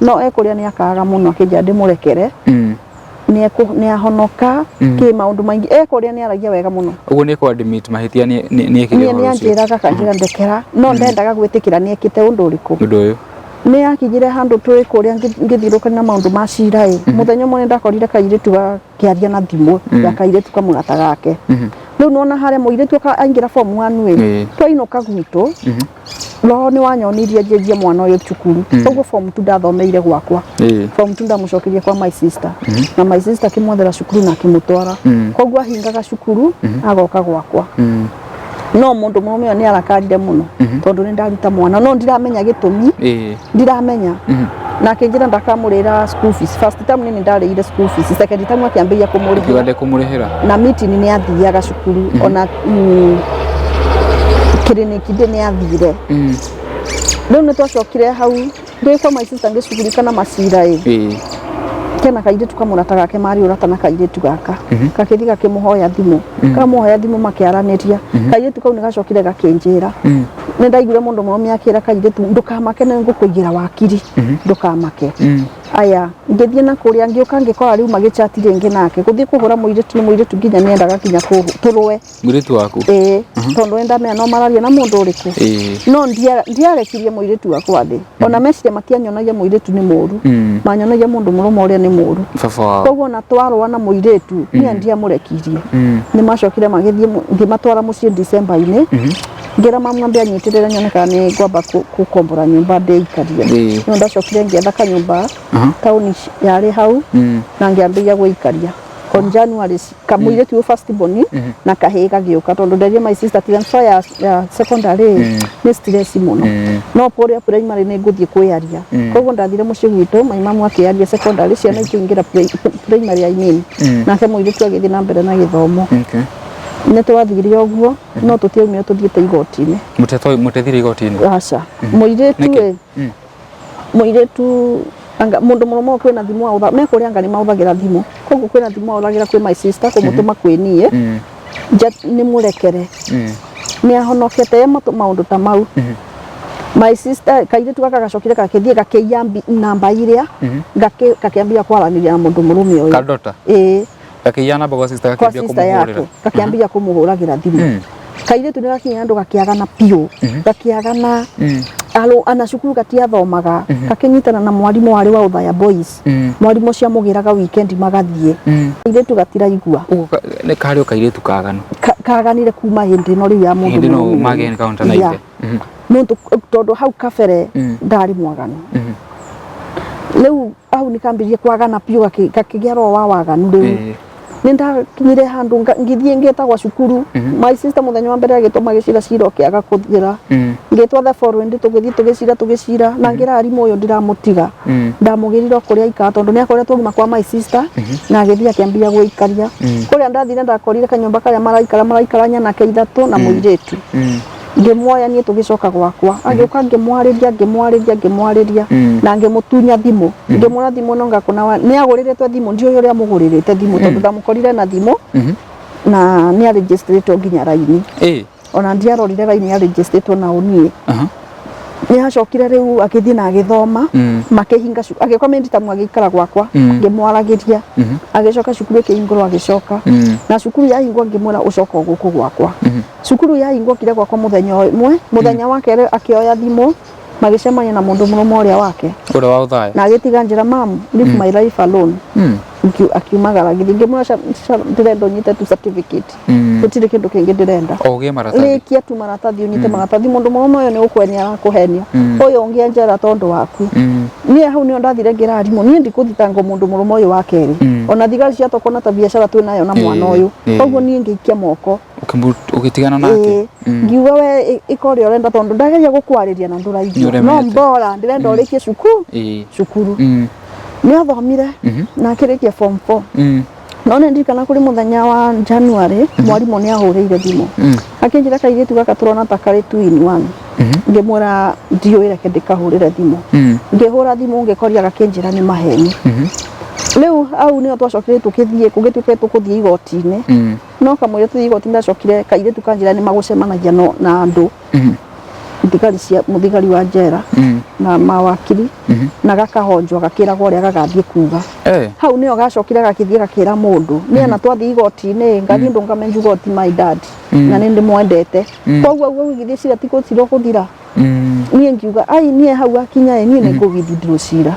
No ekũrĩa nĩ akaga mũno, akĩnjĩra ndĩmũrekere, nĩ ahonoka kĩ maũndũ maingĩ, ekũrĩa nĩ aragia wega mũno. Ũguo nĩ kũ admit mahĩtia nĩ ekire Niĩ ũhoro nĩ ũcio. anjĩraga, akanjĩra ndekera, no ndendaga gwĩtĩkĩra nĩ ekĩte ũndũ ũrĩkũ. Ũndũ ũyũ. Nĩ akinyire handũ twĩ kũrĩa ngĩthiũrũrũkania na maũndũ ma cira ĩ, mũthenya ũmwe nĩ ndakorire kairĩtu gakĩaria na thimũ ya kairĩtu kamũrata gake. Rĩu nona harĩa mũirĩtu aingĩra form 1 ĩ, twainũka gwitũ, roho nĩ wanyonirie njenjie mwana ũyũ cukuru. Koguo form 2 ndathomeire gwakwa. Form 2 ndamũcokeria kwa my sister, na my sister akĩmwethera cukuru na akĩmũtwara. Koguo ahingaga cukuru agoka gwakwa. No mũndũ mũrũme ũyũ nĩ arakarire mũno tondũ nĩ ndaruta mwana, no ndiramenya gĩtũmi. Ndiramenya. Na akĩnjĩra ndakamũrĩra school fees. First term nĩ ndarĩire school fees, second term akĩambĩrĩria Akiuga kũmũrĩhĩra. Ndekũmũrĩhĩra. Na meeting nĩ athiaga cukuru, ona kiriniki ndĩ nĩ athire. Rĩu nĩ twacokire hau ndĩ kwa my sister ngĩcugurika na macira ĩ, kena kairĩtu kamũrata gake marĩ ũrata na kairĩtu gaka gakĩthiĩ gakĩmũhoya thimũ, kamũhoya thimũ makĩaranĩria. Kairĩtu kau nĩ gacokire gakĩnjĩra, nĩ ndaiguire mũndũ mũrũme akĩra kairĩtu, "Ndũkamake, nĩ ngũkũigĩra wakiri, ndũkamake." Aya, ngĩthiĩ na kũrĩa, ngĩũka ngĩkora rĩu magĩchati rĩngĩ nake, gũthiĩ kũhũra mũirĩtu nĩ mũirĩtu nginya nĩendaga nginya tũrũe. Mũirĩtu waku? Ĩĩ, tondũ nĩ ndamenya no mararia na mũndũ ũrĩkũ. No ndiarekirie mũirĩtu wakwa thĩ, ona meciria matianyonagia mũirĩtu nĩ mũru. Manyonagia mũndũ mũrũme ũrĩa nĩ mũru. Baba wao. Koguo ona twarũa na mũirĩtu, niĩ ndiamũrekirie. Nĩ macokire magĩthiĩ ngĩmatwara mũciĩ December-inĩ, ngĩra mamu ambe anyitĩrĩre nyone kana nĩ ngwamba gũkombora nyũmba ndĩikarie. No ndacokire ngĩetha kanyũmba taũni yarĩ hau na ngĩambĩrĩria gwĩikaria on January. Kamũirĩtu ũyũ first born na kahĩĩ gagĩũka, tondũ nderie my sister transfer ya secondary nĩ stress mũno, no kũrĩa primary nĩ ngũthiĩ kwĩyaria. Koguo ndathire mũciĩ gwitũ, my mamu akĩaria secondary, ciana ikĩingĩra primary, I mean, nake mũirĩtu agĩthiĩ na mbere na gĩthomo. Nĩ twathire ũguo, no tũtiaumire tũthiĩte igoti-inĩ. Mũtethire igoti-inĩ? Aca, mũirĩtu Nĩkĩ? ĩ, mũirĩtu anga mũndũ mũrũme ũyũ kwĩna thimũ ahũtha me kũrĩa, anga nĩ mahũthagĩra thimũ, koguo kwĩna thimũ ahũthagĩra kwĩ my sister kũmũtũma kwĩ niĩ, nĩ mũrekere, nĩ ahonokete ye maũndũ ta mau. My sister, kairĩtu gaka gacokire gakĩthiĩ gakĩiya namba iria gakĩambia kwaranĩria na mũndũ mũrũme ũyũ. Kadota? Ĩĩ. Gakĩiya namba gwa sister? Kwa Gakĩambia sister yake. kũmũhũrĩra? Gakĩambia kũmũhũragĩra thimũ. Kairĩtu nĩ gakinya handũ gakĩagana biũ, gakĩagana. Alo ana cukuru gatiathomaga, kakinyitana na mwarimu warĩ wa Othaya Boys. Mwarimu ũcio amũgĩraga weekend magathiĩ. Kairĩtu gatiraigua. Ũguo nĩ karĩ o kairĩtu kaganu. Kaganire kuma hĩndĩ ĩno rĩu ya mũndũ Hĩndĩ ĩno mũrũme. mage encounter na ithe. Nũndũ tondũ hau kabere ndarĩ mwaganu. Rĩu hau nĩ kambirie kwagana biũ, gakĩgĩa roho wa waganu rĩu. Nĩ ndakinyire handũ ngĩthiĩ ngĩtagwo cukuru. My sister mũthenya wa mbere agĩtwo magĩcira cira ũkĩaga kũthira. Ngĩtwo the following tũgĩthiĩ tũgĩcira tũgĩcira na ngĩra arimũ ũyũ ndiramũtiga. Ndamũgĩrire o kũrĩa aikara tondũ nĩ akoretwo agima kwa my sister na agĩthiĩ akĩambia gwĩikaria. Kũrĩa ndathire ndakorire kanyũmba karĩa maraikara maraikara nyanake ithatũ na mũirĩtu. Ngĩmuoya niĩ tũgĩcoka gwakwa, agĩũka ngĩmwarĩria ngĩmwarĩria ngĩmwarĩria na ngĩmũtunya thimũ. Ngĩmwĩra thimũ ĩno ngakũna wa nĩ agũrĩrĩtwe thimũ, ndiũĩ ũrĩa amũgũrĩrĩte thimũ tondũ ndamũkorire na thimũ na nĩ arĩnjĩstĩtwo nginya raini. Ona ndiarorire raini arĩnjĩstĩtwo na niĩ. Nĩ acokire rĩu agĩthiĩ na agĩthoma, makĩhinga agĩũka mĩnditamu agĩikara gwakwa, ngĩmwaragĩria. Agĩcoka cukuru ĩkĩhingũrwo agĩcoka. Na cukuru yahingwo ngĩmwĩra ũcoka o gũkũ gwakwa. Cukuru yahingwo okire gwakwa mũthenya ũmwe, mũthenya wa kerĩ akĩoya thimũ magĩcemania na mũndũ mũrũme ũrĩa wake. Ũrĩa wa Othaya. Na agĩtiga njĩra, "Mam, leave my life alone." Akiumagara agĩthiĩ. Ngĩmwĩra, "Ndĩrenda ũnyite tu certificate. Gũtirĩ kĩndũ kĩngĩ ndĩrenda." O ũgĩe maratathi. Rĩkia tu maratathi, ũnyite maratathi. Mũndũ mũrũme ũyũ nĩ gũkũhenia arakũhenia. Ũyũ ũngĩ anjera tondũ waku. Niĩ hau nĩho ndathire ngĩra arimũ niĩ ndikũthitangwo mũndũ mũrũme ũyũ wa kerĩ. Ona thigari ciatokona ta biacara twĩ nayo na mwana ũyũ. Koguo niĩ ngĩikia moko. Ũgĩtigana nake. Ngiuga we ĩka ũrĩa ũrenda tondũ ndageria gũkwarĩria na ndũraigua. No mbora ndĩrenda ũrĩkie cukuru. Cukuru. Nĩ athomire na akĩrĩkia form 4. No nĩ ndirikana kũrĩ mũthenya wa January mwarimũ nĩ ahũrĩire thimũ. Akĩnjĩra kairĩtu gaka tũrona ta karĩ two in one. Ngĩmwĩra ndiũĩ, reke ndĩkahũrĩre thimũ. Ngĩhũra thimũ ngĩkoria gakĩnjĩra nĩ maheni. Rĩu hau nĩho twacokire tũkĩthiĩ gũgĩtuĩka tũkũthiĩ igoti-inĩ. No kamũira tũthiĩ igoti ndacokire kairĩtu kanjĩra nĩ magũcemanagia na andũ thigari cia mũthigari wa njera na mawakiri na gakahonjwo gakĩragwo ũrĩa gagathiĩ kuga. Hau nĩho gacokire gakĩthiĩ gakĩra mũndũ nĩ ana twathiĩ igoti-inĩ ngathiĩ ndũngame njuga ti my dad na nĩ ndĩmwendete. Koguo ũguo gĩgĩthiĩ cira ti gũthira ũgũthira. Niĩ ngiuga ai niĩ hau akinya ĩ niĩ nĩ ngũgithindĩrwo cira.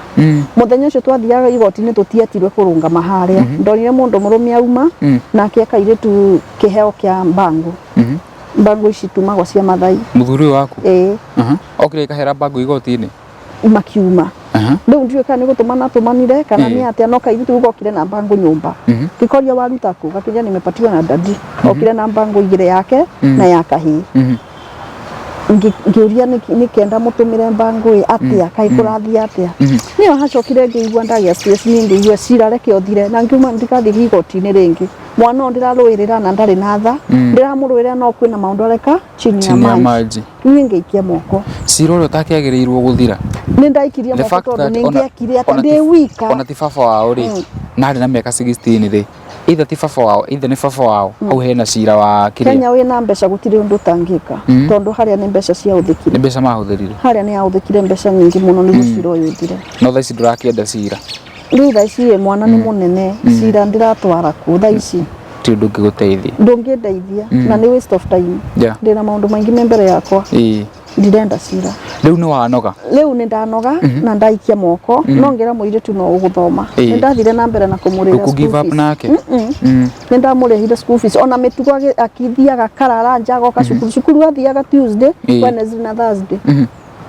Mũthenya ũcio twathiaga igoti-inĩ tũtietirwe kũrũngama harĩa. Ndonire mũndũ mũrũme auma na akĩhe kairĩtu kĩheo kĩa mbango. Mbango ici tumagwo cia Mathai. Mũthuri ũyũ waku? Ĩĩ. Okire kahera mbango igoti-inĩ? Makiuma. Rĩu ndiũĩ kana nĩ gũtũmana atũmanire kana nĩ atĩa, no kairĩtu kau gokire na mbango nyũmba. Ngĩkoria waruta kũ? Gakĩnjĩra nimepatiwa na daddy. Okire na mbango igĩrĩ, yake na ya kahĩĩ. Ngĩũria nĩ kenda mũtũmĩre mbango ĩ atĩa, kaĩ kũrathiĩ atĩa? Nĩyo hacokire ngĩigua ndagĩa stress, niĩ ngĩigua cira reke ũthire na ngiuma ndigathiĩ igoti-inĩ rĩngĩ. Mwana ũyũ ndĩrarũĩrĩra na ndarĩ na tha, ndĩramũrũĩrĩra no kwĩna maũndũ areka chini ya Chini ya maji. maji. Niĩ ngĩikia moko. Cira ũrĩa ũtakĩagĩrĩirwo gũthira. Nĩ ndaikirie The moko fact tondũ that nĩ ngĩekire atĩa ona ndĩ wika. Ona ti baba wao rĩ, na arĩ na mĩaka 16 rĩ, either ti baba wao, either nĩ baba wao, hau hena cira wa kĩrĩa. Kenya wĩna mbeca gũtirĩ ũndũ ũtangĩka tondũ harĩa nĩ mbeca ciahũthĩkire. Nĩ mbeca mahũthĩrire. Harĩa nĩ yahũthĩkire mbeca nyingĩ mũno nĩguo cira ũyũ ũthire. No thaa ici ndũrakĩenda cira. Rĩu thaa ici ĩ mwana nĩ mũnene, cira ndĩratwara kũ thaa ici? Ti ũndũ ũngĩgũteithia. Ndũngĩndeithia na nĩ waste of time. Ndĩna maũndũ maingĩ me mbere yakwa. Ndirenda cira. Rĩu nĩ wanoga. Rĩu nĩ ndanoga na ndaikia moko, no ngĩra mũirĩtu no ũgũthoma. Nĩ ndathire na mbere na kũmũrĩhĩra Ndũkũ give school up fees. nake? Nĩ ndamũrĩhire school fees ona mĩtugo akithiaga karara nja agoka cukuru. Cukuru athiaga Tuesday, Wednesday na Thursday.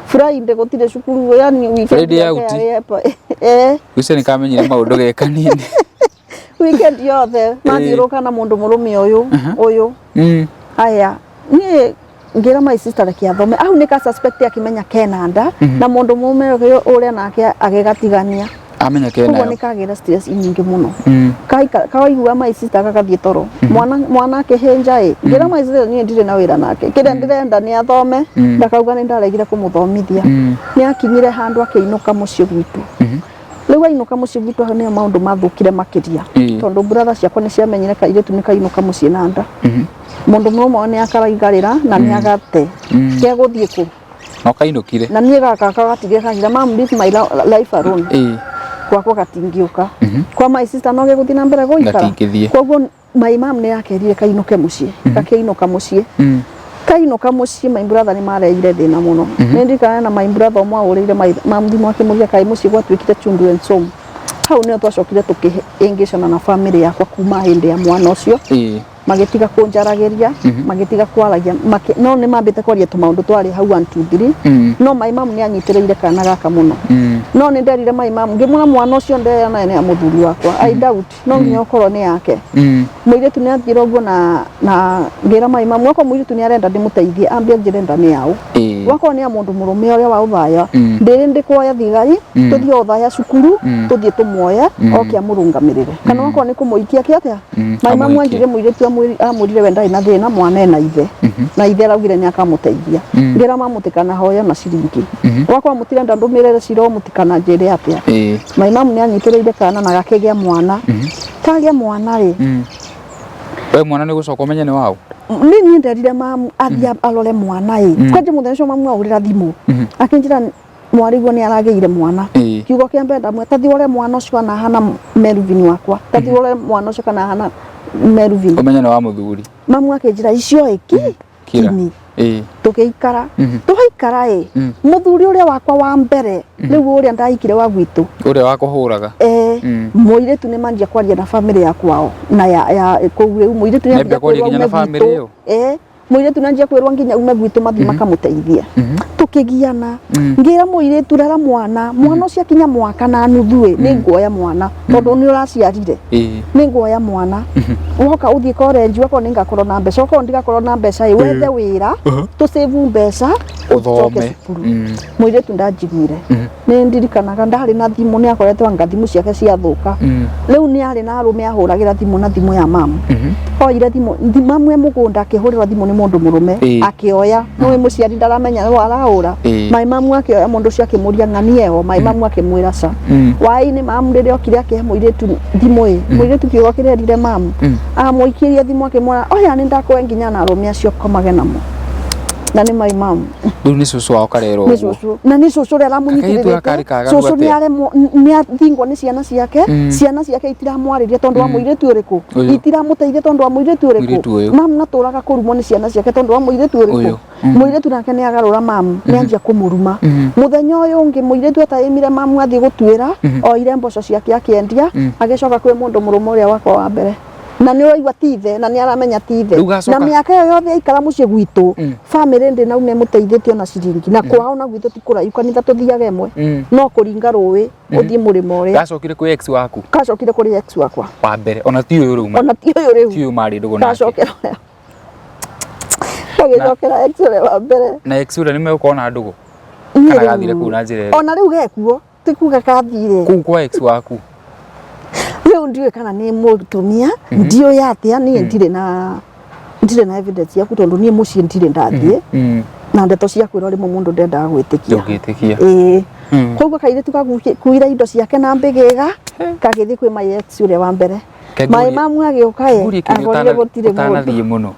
Friday gũtirĩ cukuru, yani weekend Friday yake out. yarĩ Ũcio nĩ kamenyire maũndũ ge kanini. Weekend yothe mathiũrũrũka na mũndũ mũrũme ũyũ ũyũ. Aya niĩ ngĩra my sister reke athome au nĩ ka suspect akĩmenya kena nda na mũndũ mũrũme ũyũ ũrĩa nake agĩgatigania. Amenya kena. Koguo nĩ kagĩra stress nyingĩ mũno. Kaigua my sister gagathiĩ toro. Mwana mwana akĩhĩnja ĩ ngĩra my sister niĩ ndirĩ na wĩra nake, kĩrĩa ndĩrenda nĩ athome. Ndakauga nĩ ndaregire kũmũthomithia. Nĩ akinyire handũ akĩinũka mũciĩ gwitũ. Rĩu ainũka mũciĩ gwitũ hau nĩho maũndũ mathũkire makĩria tondũ brother ciakwa nĩ ciamenyire kairĩtu nĩ kainũka mũciĩ na nda. Mũndũ mũrũme nĩ akaraigarĩra na nĩ agate kegũthiĩ kũ. No kainũkire. Na niĩ gaka gagatigire kanjĩra, "Mam, leave my life alone." Gwakwa gatingĩũka. Kwa my sister no gĩgũthiĩ na mbere gũikara. Gatingĩthiĩ. Koguo my mom nĩ yakerire kainũke mũciĩ. Gakĩinũka mũciĩ. Kainũka mũciĩ, my brother nĩ mareire thĩna mũno. Nĩ ndirikana na my brother ũmwe ahũrĩire mamu thimũ akĩmũria kaĩ mũciĩ gwatuĩkire chundu and som. Hau nĩho twacokire tũkĩhĩngĩcana na family yakwa kuma hĩndĩ ya mwana ũcio. Magĩtiga kũnjaragĩria, magĩtiga kwaragia, no nĩ mambĩte kwaria tũmaũndũ twarĩ hau 1 2 3. No my mom nĩ anyitĩrĩire kana gaka mũno. No nĩ nderire my mom, ngĩmwĩra mwana ũcio ndeya naye nĩ ya mũthuri wakwa. I doubt, no nginya ũkorwo nĩ yake. Mũirĩtu nĩ athire ũguo na ngĩra my mom, wakorwo mũirĩtu nĩ arenda ndĩmũteithie, ambe anjĩre nda nĩ yaũ. Wakorwo nĩ ya mũndũ mũrũme ũrĩa wa ũthaya, ndĩrĩ ndĩkuoya thigari, tũthiĩ ũthaya cukuru, tũthiĩ tũmuoye, oke amũrũngamĩrĩre. Kana wakorwo nĩ kũmũikia kĩ atĩa? My mom Amũhikie. anjĩre mũirĩtu amwĩrire we ndarĩ na thĩna, mwana ena ithe. Na ithe araugire nĩ akamũteithia. Ngĩra mamu mũtikanahoye ona ciringi. Wakorwo mũtirenda ndũmĩrĩre cira mũtikananjĩre atĩa. My mom nĩ anyitĩrĩire kana na gakĩgĩa mwana. Kagĩa mwana rĩ, We mwana nĩ gũcoka ũmenye nĩ waũ? Nĩ niĩ nderire mamu athiĩ arore mwana ĩ. Kwanja mũthenya ũcio mamu ahũrĩra thimũ. Akĩnjĩra mwarĩguo nĩ aragĩire mwana. Kiugo kĩa mbere ndamwĩra, tathi ũrore mwana ũcio kana ahana Melvin wakwa. Tathi ũrore mwana ũcio kana ahana Melvin. Ũmenye nĩ wa mũthuri. Mamu akĩnjĩra icio ĩ ki Kira. Kimi. Tũgĩikara. Tũgaikara ĩ, mũthuri ũrĩa wakwa wa mbere, rĩu ũrĩa ndahikire wa gwitũ. Ũrĩa wa kũhũraga. Mũirĩtu nĩ manjia kwaria na family ya kwao na ya kũu rĩu mũirĩtu nĩ Nĩambia anjia kwaria kwĩrwo nginya na aume family gwitũ. ĩyo? Mũirĩtu nĩ anjia kwĩrwo nginya ume gwitũ mathiĩ makamũteithie. Tũkĩgiana. Ngĩra mũirĩtu rera mwana, mwana ũcio akinya mwaka na nuthu ĩ, nĩ nguoya mwana tondũ nĩ ũraciarire. Nĩ nguoya mwana. Woka ũthiĩ college, wakorwo nĩ ngakorwo na mbeca, wakorwo ndigakorwo na mbeca ĩ, wethe wĩra, tũ save mbeca, ũcoke Ũthome. cukuru. Mũirĩtu ndanjiguire. Nĩ ndirikanaga ndarĩ na thimũ, nĩ akoretwo anga thimũ ciake ciathũka. Rĩu nĩ arĩ na arũme ahũragĩra thimũ na thimũ ya mamu. Oire thimũ, mamu e mũgũnda akĩhũrĩrwo thimũ nĩ mũndũ mũrũme, akĩoya. Nĩũĩ mũciari ndaramenya nũ arahũra. My mamu akĩoya mũndũ ũcio akĩmũria ng'ani eho, my mamu akĩmwĩra ca. Hwaĩ-inĩ mamu rĩrĩa okire akĩhe mũirĩtu thimũ ĩ, mũirĩtu kiugo kĩrĩa erire mamu, amũikĩrie thimũ akĩmwĩra oya nĩ ndakũhe nginya na arũme acio ũkomage namo. Na nĩ my mamu. Rĩu nĩ cũcũ wao karerwo Nĩ ũguo. cũcũ. Na nĩ cũcũ ũrĩa Kairĩtu aramũnyitĩrĩrĩte. gaka karĩ kaganu Cũcũ nĩ atĩa? aremwo, nĩ athingwo nĩ ciana ciake. Ciana ciake itiramwarĩria tondũ wa mũirĩtu ũrĩkũ? Ũyũ. Itiramũteithia tondũ wa mũirĩtu ũrĩkũ? Mũirĩtu ũyũ. Mamu natũraga kũrumwo nĩ ciana ciake tondũ wa mũirĩtu ũrĩkũ? Ũyũ. Mũirĩtu nake nĩ agarũra mamu, nĩ anjia kũmũruma. Mũthenya ũyũ ũngĩ mũirĩtu ataĩmire mamu athiĩ gũtuĩra, oire mboco ciake akĩendia, agĩcoka kwĩ mũndũ mũrũme ũrĩa wakwa wa mbere. Na nĩ ũraigua ti ithe, na nĩ aramenya ti ithe. Rĩu gacoka- Na mĩaka ĩyo yothe aikara mũciĩ gwitũ, family ndĩnauma ĩmũteithĩtie ona ciringi. Na kwao na gwitũ ti kũraihu, kanitha tũthiaga ĩmwe. No kũringa rũĩ, ũthiĩ mũrĩmo ũrĩa. Gacokire kwĩ ex waku? Gacokire kũrĩ ex wakwa. Wa mbere, ona ti ũyũ rĩu. Ona ti ũyũ rĩu. Ti ũyũ marĩ ndũgũ nake. Gacokera ũrĩa. Gagĩcokera ex ũrĩa wa mbere. Na ex ũrĩa nĩ megũkorwo na ndũgũ? Niĩ Kana rĩu- gathire kũu na njĩra ĩrĩkũ? Ona rĩu gekuo, ti kuga kathire. Kũu kwa ex waku? Rĩu ndiũĩ kana nĩ mũtumia, ndiũĩ atĩa, niĩ ndirĩ na evidence yaku tondũ niĩ mũciĩ ndirĩ ndathiĩ. Na ndeto cia kwĩrwo rĩmwe mũndũ ndendaga gwĩtĩkia. Ndũngĩtĩkia. Ĩĩ. Koguo kairĩtu gakuire indo ciake na mbĩgĩga, gagĩthiĩ kwĩ my ex ũrĩa wa mbere. Ke My mamu agĩũka ĩ, ngũrie kĩũria akorire gũtirĩ mũndũ. ũtanathiĩ mũno.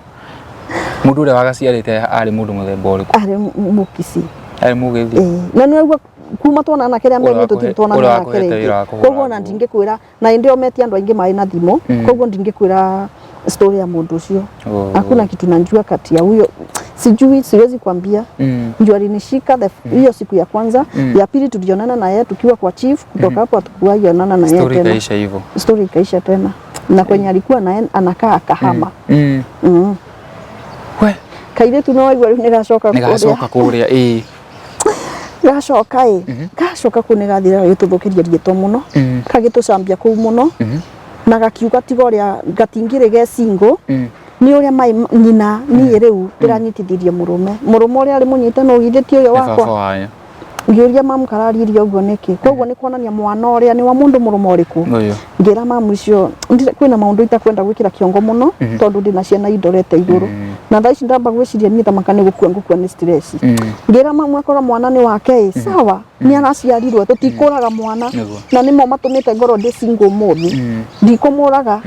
Mũndũ ũrĩa wagaciarĩte arĩ mũndũ mũthemba ũrĩkũ? Arĩ Mũkisii. Arĩ Mũgĩthi? Ĩĩ. Na nĩ ũraigua kuma tuonana kĩrĩa mbere Ũrĩa tũtirĩ wakũhe- tuonana ũrĩa nake wakũhete rĩngĩ. wĩra wa kũhũra Koguo ona nguo. ndingĩkwĩra, na hĩndĩ ĩyo metia andũ aingĩ marĩ na thimũ, koguo ndingĩkwĩra story ya mũndũ ũcio. Hakuna kitu najua kati ya huyo, sijui, siwezi kuambia. Ndio alinishika hiyo siku ya kwanza. Ya pili tulionana na yeye tukiwa kwa chief, kutoka hapo hatukuwahi onana na yeye Story tena. ikaisha hivyo. Story ikaisha tena. Na kwenye alikuwa na anakaa akahama. We. Kairĩtu no waigua rĩu nĩ gacoka Nĩ gacoka kũrĩa, ĩĩ. Gacoka ĩ, gacoka kũu nĩ gathire gagĩtũthũkĩria rĩtwa mũno. Gagĩtũcambia kũu mũno. Na gakiuga tiga ũrĩa gatingĩrĩ ge single. Nĩ ũrĩa mai nyina niĩ rĩu ndĩranyitithirie mũrũme. Mũrũme ũrĩa arĩ mũnyite no githĩ ti ũyũ Nĩ wakwa. baba wanyu. Ngĩũria mamu kararirie ũguo nĩkĩ? Koguo nĩ kuonania mwana ũrĩa nĩ wa mũndũ mũrũme ũrĩkũ. Ũyũ. Ngĩra mamu icio kwĩna maũndũ itakwenda gwĩkĩra kĩongo mũno tondũ ndĩna ciana indorete igũrũ. Na thaa ici ndamba gwĩciria niĩ tamaka nĩ gũkua ngũkua nĩ stress. Ngĩra mamu akorwo mwana nĩ wake ĩ, sawa, nĩ araciarirwo, tũtikũraga mwana. Nĩguo. Na nĩmo matũmĩte ngorwo ndĩ single ũmũthĩ. Ndikũmũraga.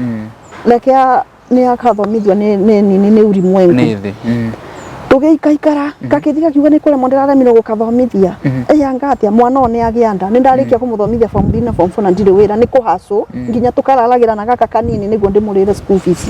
Reke nĩ akathomithio nĩ nĩ nini nĩ ulimwengu. Nĩ thĩ. Tũgĩikaikara gakĩthiĩ gakiuga nĩ kũremwo ndĩraremirwo gũkathomithia. Ĩ anga atĩa mwana ũyũ nĩ agĩa nda, nĩ ndarĩkia kũmũthomithia form 3 na form 4 na ndirĩ wĩra, nĩ kũhacũ nginya tũkararagĩra na gaka kanini nĩguo ndĩmũrĩre school fees.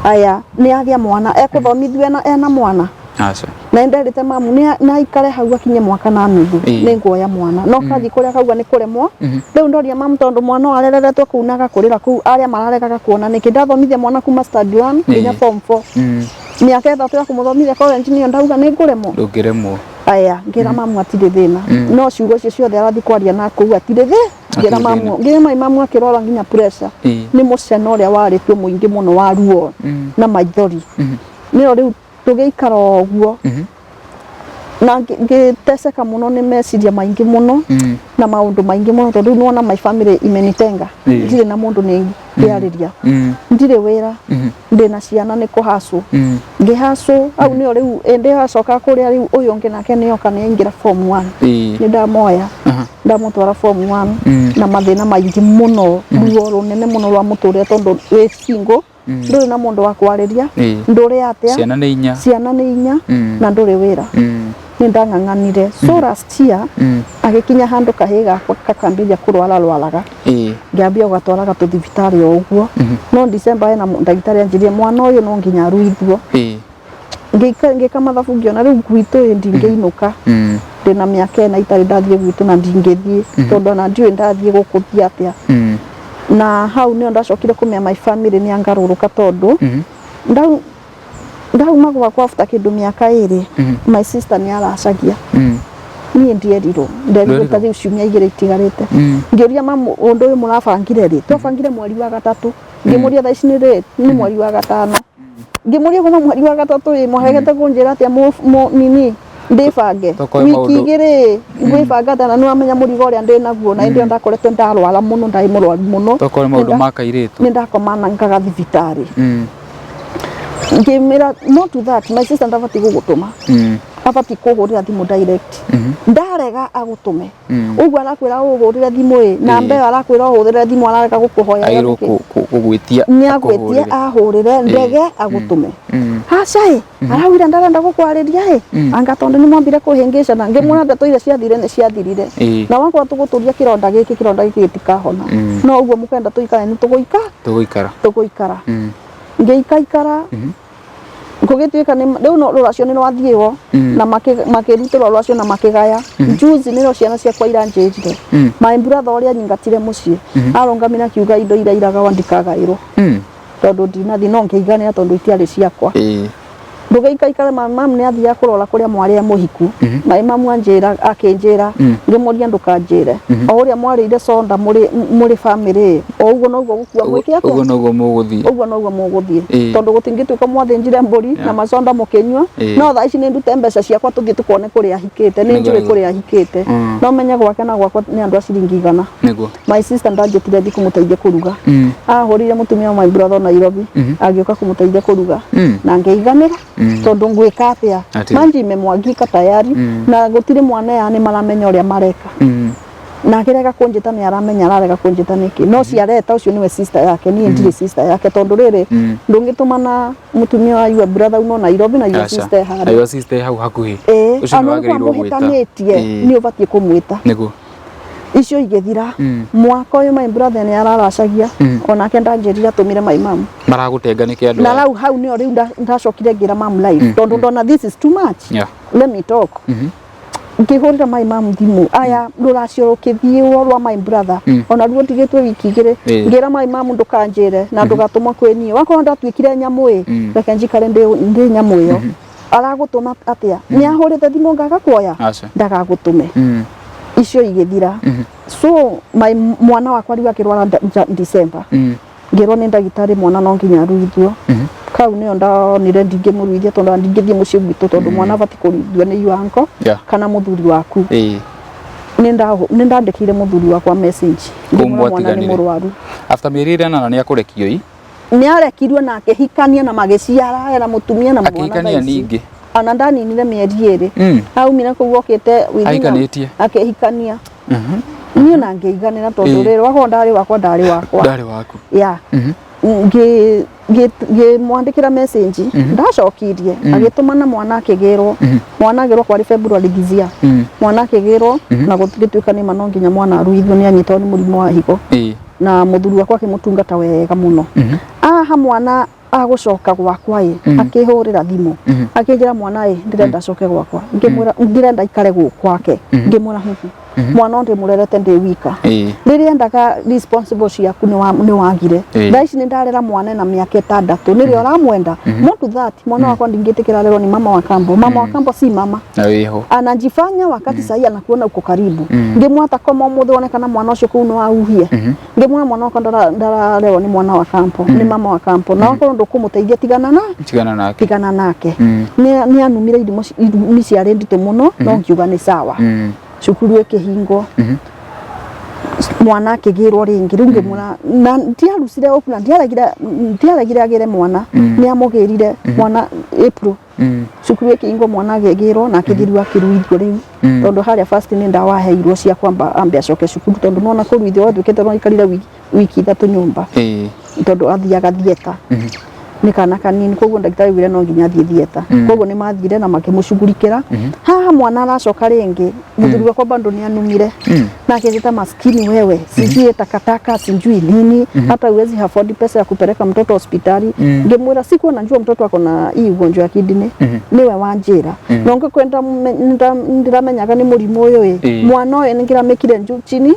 Aya nĩ agĩa mwana, ekũthomithio ena mwana. Aca. Na nderĩte mamu nĩ aikare hau akinye mwaka na nuthu, nĩ nguoya mwana no kathiĩ kũrĩa kauga nĩ kũremwo. Rĩu ndoria mamu, tondũ mwana ũyũ arereretwo kũu na agakũrĩra kũu, arĩa mararegaga kuona nĩkĩ ndathomithia mwana kuma standard 1 nginya form 4, mĩaka 3 ya kũmũthomithia college, nĩyo ndauga nĩ ngũremwo? Ndũngĩremwo. Aya, ngĩra mamu atirĩ thĩna, no ciugo icio ciothe arathiĩ kwaria na kũu atirĩ thĩ. Ngĩra Hatirĩ mamu, thĩna. ngĩra mai mamu akĩrwara nginya pressure nĩ mũcena ũrĩa warĩ kuo mũingĩ mũno wa ruo na maithori. Nĩyo rĩu tũgĩikara o ũguo na ngĩteceka mũno nĩ meciria maingĩ mũno na maũndũ maingĩ mũno, tondũ rĩu nĩwona my family imenitenga. Ndirĩ na mũndũ nĩ ngĩarĩria, ndirĩ wĩra, ndĩna ciana, nĩ kũhacwo. Ngĩhacwo hau nĩyo rĩu ĩndĩ acoka kũrĩa rĩu ũyũ ũngĩ nake nĩoka nĩaingĩra form 1. Nĩ ndamoya, ndamũtwara form 1 na mathĩna maingĩ mũno, ruo rũnene mũno rwa mũtũrĩre, tondũ wĩ single, ndũrĩ na mũndũ wa kwarĩria, ndũrĩ atĩa. Ciana nĩ inya. Ciana nĩ inya na ndũrĩ wĩra. Nĩ ndang'ang'anire. So last year agĩkinya handũ kahĩĩ gakwa kakambĩrĩria kũrwara rwaraga. Ngĩambia gũgatwaraga tũthibitarĩ o ũguo, no December hena ndagĩtarĩ anjĩrire mwana ũyũ no nginya aruithio. Ngĩka mathabu, ngĩona rĩu gwitũ ĩ ndingĩinũka. Ndĩna mĩaka 4 itarĩ ndathiĩ gwitũ na ndingĩthiĩ, tondũ ona ndiũĩ ndathiĩ gũkũthiĩ atĩa. Na hau nĩyo ndacokire kũmenya my family nĩ angarũrũka, tondũ ndauma gwakwa after kĩndũ mĩaka 2, my sister nĩ aracagia. Niĩ ndierirwo, nderirwo ta rĩu ciumia 2 itigarĩte. Ngĩũria mamu, ũndũ ũyũ mũrabangire rĩ? Twabangire mweri wa gatatũ. Ngĩmũria, thaa ici nĩ rĩ? Nĩ mweri wa gatano. Ngĩmũria, kuma mweri wa gatatũ ĩ mũregete kũnjĩra atĩa nini ndĩbange? Tokorwo wiki 2 ngwĩbanga atĩa na nĩwamenya mũrigo ũrĩa ndĩ naguo? Na hĩndĩ ĩyo ndakoretwo ndarwara mũno, ndarĩ mũrwaru mũno. Tokorwo maũndũ ma kairĩtu. Nĩ ndakomanangaga thibitarĩ. Ngĩmĩra not to that my sister ndabatiĩ gũgũtũma, abatiĩ kũhũrĩra thimũ direct. Ndarega agũtũme. Ũguo arakwĩra ũhũrĩre thimũ ĩ namba ĩyo, arakwĩra ũhũrĩre thimũ, ararega gũkũhoya Agĩrĩirwo nĩkĩ? Gũgwĩtia. Nĩ agwĩtie. Akũhũrĩre. Ahũrĩre ndege agũtũme. Aca ĩ araugire ndarenda gũkwarĩria ĩ anga tondũ nĩ mwambire kũhĩngĩcana. Ngĩmwĩra ndeto iria ciathire nĩ ciathirire. Na wakorwo tũgũtũria kĩronda gĩkĩ, kĩronda gĩkĩ gĩtikahona. No ũguo mũkenda tũikare nĩ tũgũika Tũgũikara. Tũgũikara. Ngĩikaikara, gũgĩtuĩka nĩ rĩu no rũracio nĩ rwathiĩo na makĩrutĩrwo rũracio na makĩgaya. Juzi nĩrĩo ciana ciakwa iranjĩrire my brother ũrĩa nyingatire mũciĩ arũngamire akiuga indo iria iragawa ndikagaĩrwo, tondũ ndinathiĩ no ngĩiganĩra, tondũ itiarĩ ciakwa. Ndũgĩikaikare, mamu nĩ athiaga kũrora kũrĩa mwarĩ e mũhiku. Na mamu anjĩra, akĩnjĩra, ngĩmũria, ndũkanjĩre, o ũrĩa mwarĩire soda mũrĩ family, o ũguo noguo gũkua mwĩke atĩa? Ũguo noguo mũgũthiĩ. Ũguo noguo mũgũthiĩ, tondũ gũtingĩtuĩka mwathĩnjire mbũri na maconda mũkĩnyua. No thaa ici nĩ ndute mbeca ciakwa tũthiĩ tũkone kũrĩa ahikĩte. Nĩ njũĩ kũrĩa ahikĩte. No menye gwake na gwakwa nĩ andũ a ciringi 100. My sister ndanjĩtire thiĩ kũmũteithia kũruga. Ahũrĩire mũtumia wa my brother Nairobi, agĩũka kũmũteithia kũruga na ngĩiganĩra, tondũ ngwĩka atĩa? Atĩa? Maji imemwagika tayari na gũtirĩ mwana ya nĩ maramenya ũrĩa mareka. Na akĩrega kũnjĩta, nĩ aramenya ararega kũnjĩta nĩkĩ. No ciareta ũcio nĩwe sister yake, niĩ ndirĩ sister yake, tondũ rĩrĩ ndũngĩtũmana mũtumia wa your brother uno Nairobi na your Aca. sister Na harĩa. Your sister hau hakuhĩ. Ĩĩ. Ũcio nĩ Ona wagĩrĩirwo gwĩta. mũhĩtanĩtie nĩ ũbatiĩ kũmwĩta. Icio igĩthira. Mwaka ũyũ my brother nĩ araracagia, onake ndanjĩrire atũmire my mom. Maragũtenga nĩkĩ andũ Na aya? rau hau nĩo rĩu ndacokire ngĩra mam live, tondũ ndona this is too much. Let me talk. Ngĩhũrĩra my mom thimũ, aya rũracio rũkĩthiĩo rwa my brother, ona ruo ndigĩtwe wiki 2. Ngĩra my mom, ndũkanjĩre na ndũgatũmwo kwĩ niĩ, wakorwo ndatuĩkire nyamũ ĩ, reke njikare ndĩ nyamũ ĩyo. Aragũtũma atĩa? Nĩ ahũrĩte thimũ ngaga kuoya? Aca. Ndagagũtũme. Icio igĩthira. So my mwana wakwa rĩu akĩrwara December. Ngĩrwo nĩ ndagĩtarĩ mwana no nginya aruithio. Kau nĩyo ndonire ndingĩmũruithia, tondũ ndingĩthiĩ mũciĩ gwitũ, tondũ mwana abatiĩ kũruithio nĩ your uncle kana mũthuri waku. Nĩ ndandĩkĩire mũthuri wakwa message, ngĩmwĩra mwana nĩ mwatiganire. mũrwaru. After mĩeri 8 nĩ akũrekio ĩ? Nĩ arekirio na akĩhikania na magĩciara, ena mũtumia na mwana Akĩhikania thaa ici. ningĩ? Ona ndaninire mĩeri 2. Aumire kũu okĩte Ahikanĩtie? Akĩhikania. Niĩ na ngĩiganĩra, tondũ rĩrĩ wakwa ndarĩ wakwa, ndarĩ wakwa. Ndarĩ waku. Ya, ngĩmwandĩkĩra message, ndacokirie agĩtũmana mwana akĩgĩrwo. Mwana agĩrwo kwarĩ February this year. Mwana akĩgĩrwo na gũgĩtuĩka nĩ ma no nginya mwana aruithio, nĩ anyitwo nĩ mũrimũ wa higo. Na mũthuri wakwa akĩmũtungata wega mũno. Aha mwana Agũcoka gwakwa ĩ, akĩhũrĩra thimũ akĩnjĩra, "Mwana ĩ, ndĩrenda acoke gwakwa." Ngĩmwĩra, "Ndĩrenda aikare gũkũ kwake." Ngĩmwĩra, "Mwana ũyũ ndĩmũrerete ndĩ wika. Rĩrĩa endaga responsible ciaku nĩ wagire. Thaa ici nĩ ndarera mwana na mĩaka 6, nĩrĩo ũramwenda more to that. Mwana wakwa ndingĩtĩkĩra arerwo nĩ mama wa kambo. Mama wa kambo si mama." Na wĩho. Anajifanya wakati sahii anakuona uko karibu. Ngĩmwata koma ũmũthĩ wone kana mwana ũcio kũu no ahuhie. Ngĩmwĩra, "Mwana wakwa ndararerwo nĩ mwana wa kampo, nĩ mama wa kampo, na wakorwo ndũkũmũteithia, tigana na Tigana nake. Tigana nake." Nĩ anumire irimũ irumi ciarĩ nditũ mũno, no ngiuga nĩ sawa. Cukuru ĩkĩhingwo, mwana akĩgĩrwo rĩngĩ. Rĩu ngĩmwĩra na ndiarucire hope na ndiaregire agĩre mwana. Nĩ amũgĩrire mwana April. Cukuru ĩkĩhingwo, mwana agĩgĩrwo na akĩthiĩ rĩu akĩruithio rĩu, tondũ harĩa first nĩ ndawa aheirwo cia kwamba ambe acoke cukuru, tondũ nona kũruithio watuĩkĩte no aikarire wiki 3 nyũmba, tondũ athiaga theatre nĩ kana kanini. Koguo ndagĩtarĩ augire no nginya athiĩ theatre. Koguo nĩ mathire na makĩmũcugurikĩra. Haha mwana aracoka rĩngĩ, mũthuri wakwa bado nĩ anumire na akĩnjĩta maskini, wewe, sijui takataka, sijui nini, hata huwezi afford pesa ya kupeleka mtoto hospitali. Ngĩmwĩra, sikuwa najua mtoto ako na hii ugonjwa ya kidney, niwe wanjĩra. Na ũngĩkwenda ndĩramenyaga nĩ mũrimũ ũyũ ĩ, mwana ũyũ nĩngĩramĩkire njũ chini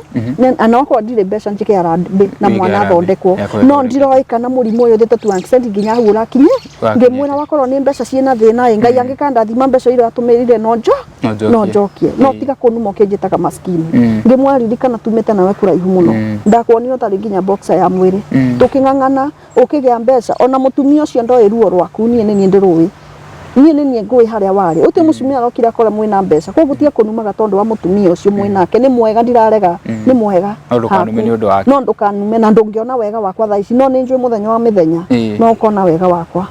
anaokorwo ndirĩ mbeca njĩke harambee na Wĩke mwana harambee athondekwo. Ya No kũthondekwo. ndiroĩ kana mũrimũ ũyũ ũthĩte to extent nginya hau ũrakinye. Ũrakinyĩte. Ngĩmwĩra, wakorwo nĩ mbeca ciĩna thĩna ĩ, Ngai angĩkandathima mbeca iria atũmĩrire no njo No njokie. No njokie, no tiga kũnuma ũkĩnjĩtaga maskini. Ngĩmwĩra, ririkana tumĩte nawe kũraihu mũno. Ndakuonire ũtarĩ nginya boxer ya mwĩrĩ. Tũkĩng'ang'ana ũkĩgĩa mbeca. Ona mũtumia ũcio ndoĩ ruo rwaku, niĩ nĩ niĩ ndĩrũĩ, niĩ nĩ niĩ ngũĩ harĩa warĩ. Ũtĩ mũtumia arokire akora mwĩna mbeca, koguo tiga kũnumaga tondũ wa mũtumia ũcio mwĩ nake. Nĩ mwega, ndirarega, nĩ mwega. No ndũkanume Haku. Nĩ ũndũ wake. No ndũkanume, na ndũngĩona wega wakwa thaa ici, no nĩ njũĩ mũthenya wa mĩthenya no ũkona wega wakwa.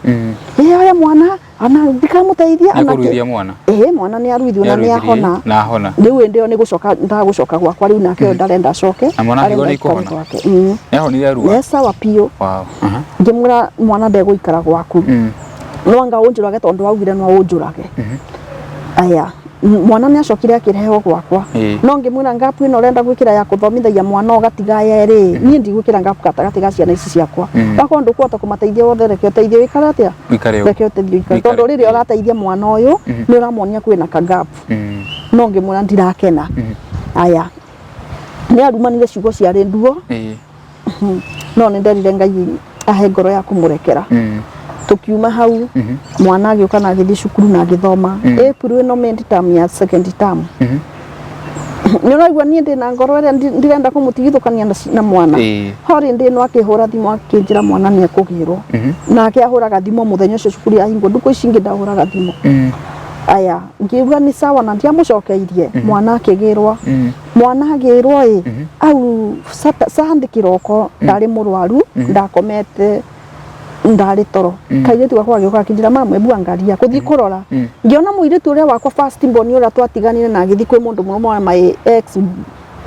Ĩ oya mwana ana ndikamũteithia. Nĩ kũruithia mwana. Ĩĩ, mwana nĩ aruithio na nĩ Nĩaruithirie ahona. Na ahona. Rĩu ĩndĩ ĩyo nĩ gũcoka ndagũcoka gwakwa rĩu, nake ũyũ ndarenda acoke. Na mwana Arenda akĩigua nĩ aikare kũhona? gwake. Nĩ ahonire arua? Nĩ sawa biũ. Ngĩmwĩra, "Mwana ndegũikara gwaku. No anga ũnjũrage tondũ waugire no ũnjũrage." Aya, mwana nĩ acokire akĩrehwo gwakwa. No ngĩmwĩra, "Ngapu ĩno ũrenda gwĩkĩra ya kũthomithagia mwana ũgatiga yerĩ, niĩ ndigwĩkĩra ngapu gatagatĩ ga ciana ici ciakwa. Wakorwo ndũkũhota kũmateithia wothe, reke ũteithio wĩkare atĩa?" Ũikare ũguo. "Reke ũteithio ũikare." Ũikare. Tondũ rĩrĩa ũrateithia mwana ũyũ nĩ ũramuonia kwĩna kagapu. No ngĩmwĩra ndirakena. Aya, nĩ arumanire ciugo ciarĩ nduo. No nĩ nderire Ngai ahe ngoro ya kũmũrekera. Tukiuma hau, mwana agĩũka na agĩthiĩ cukuru na agĩthoma. April ĩno mid term ya second term, nĩ ũraigua niĩ ndĩna ngoro ĩrĩa ndĩrenda kũmũtigithũkania na mwana. Holiday ĩno akĩhũra thimũ akĩnjĩra mwana nĩ ekũgĩrwo. Nake ahũraga thimũ mũthenya ũcio cukuru yahingwo, ndukũ ici ingĩ ndahũraga thimũ. Aya, ngiuga nĩ sawa na ndiamũcokeirie. Mwana akĩgĩrwo. Mwana agĩrwo ĩ, au Sunday kĩroko ndarĩ mũrwaru, ndakomete, ndarĩ toro. Kairĩtu gakwa gagĩũka gakĩnjĩra, "Mama, hebu angalia." Kũthiĩ kũrora, ngĩona mũirĩtu ũrĩa wakwa first born, ũrĩa twatiganire na agĩthiĩ kwĩ mũndũ mũrũme wa my ex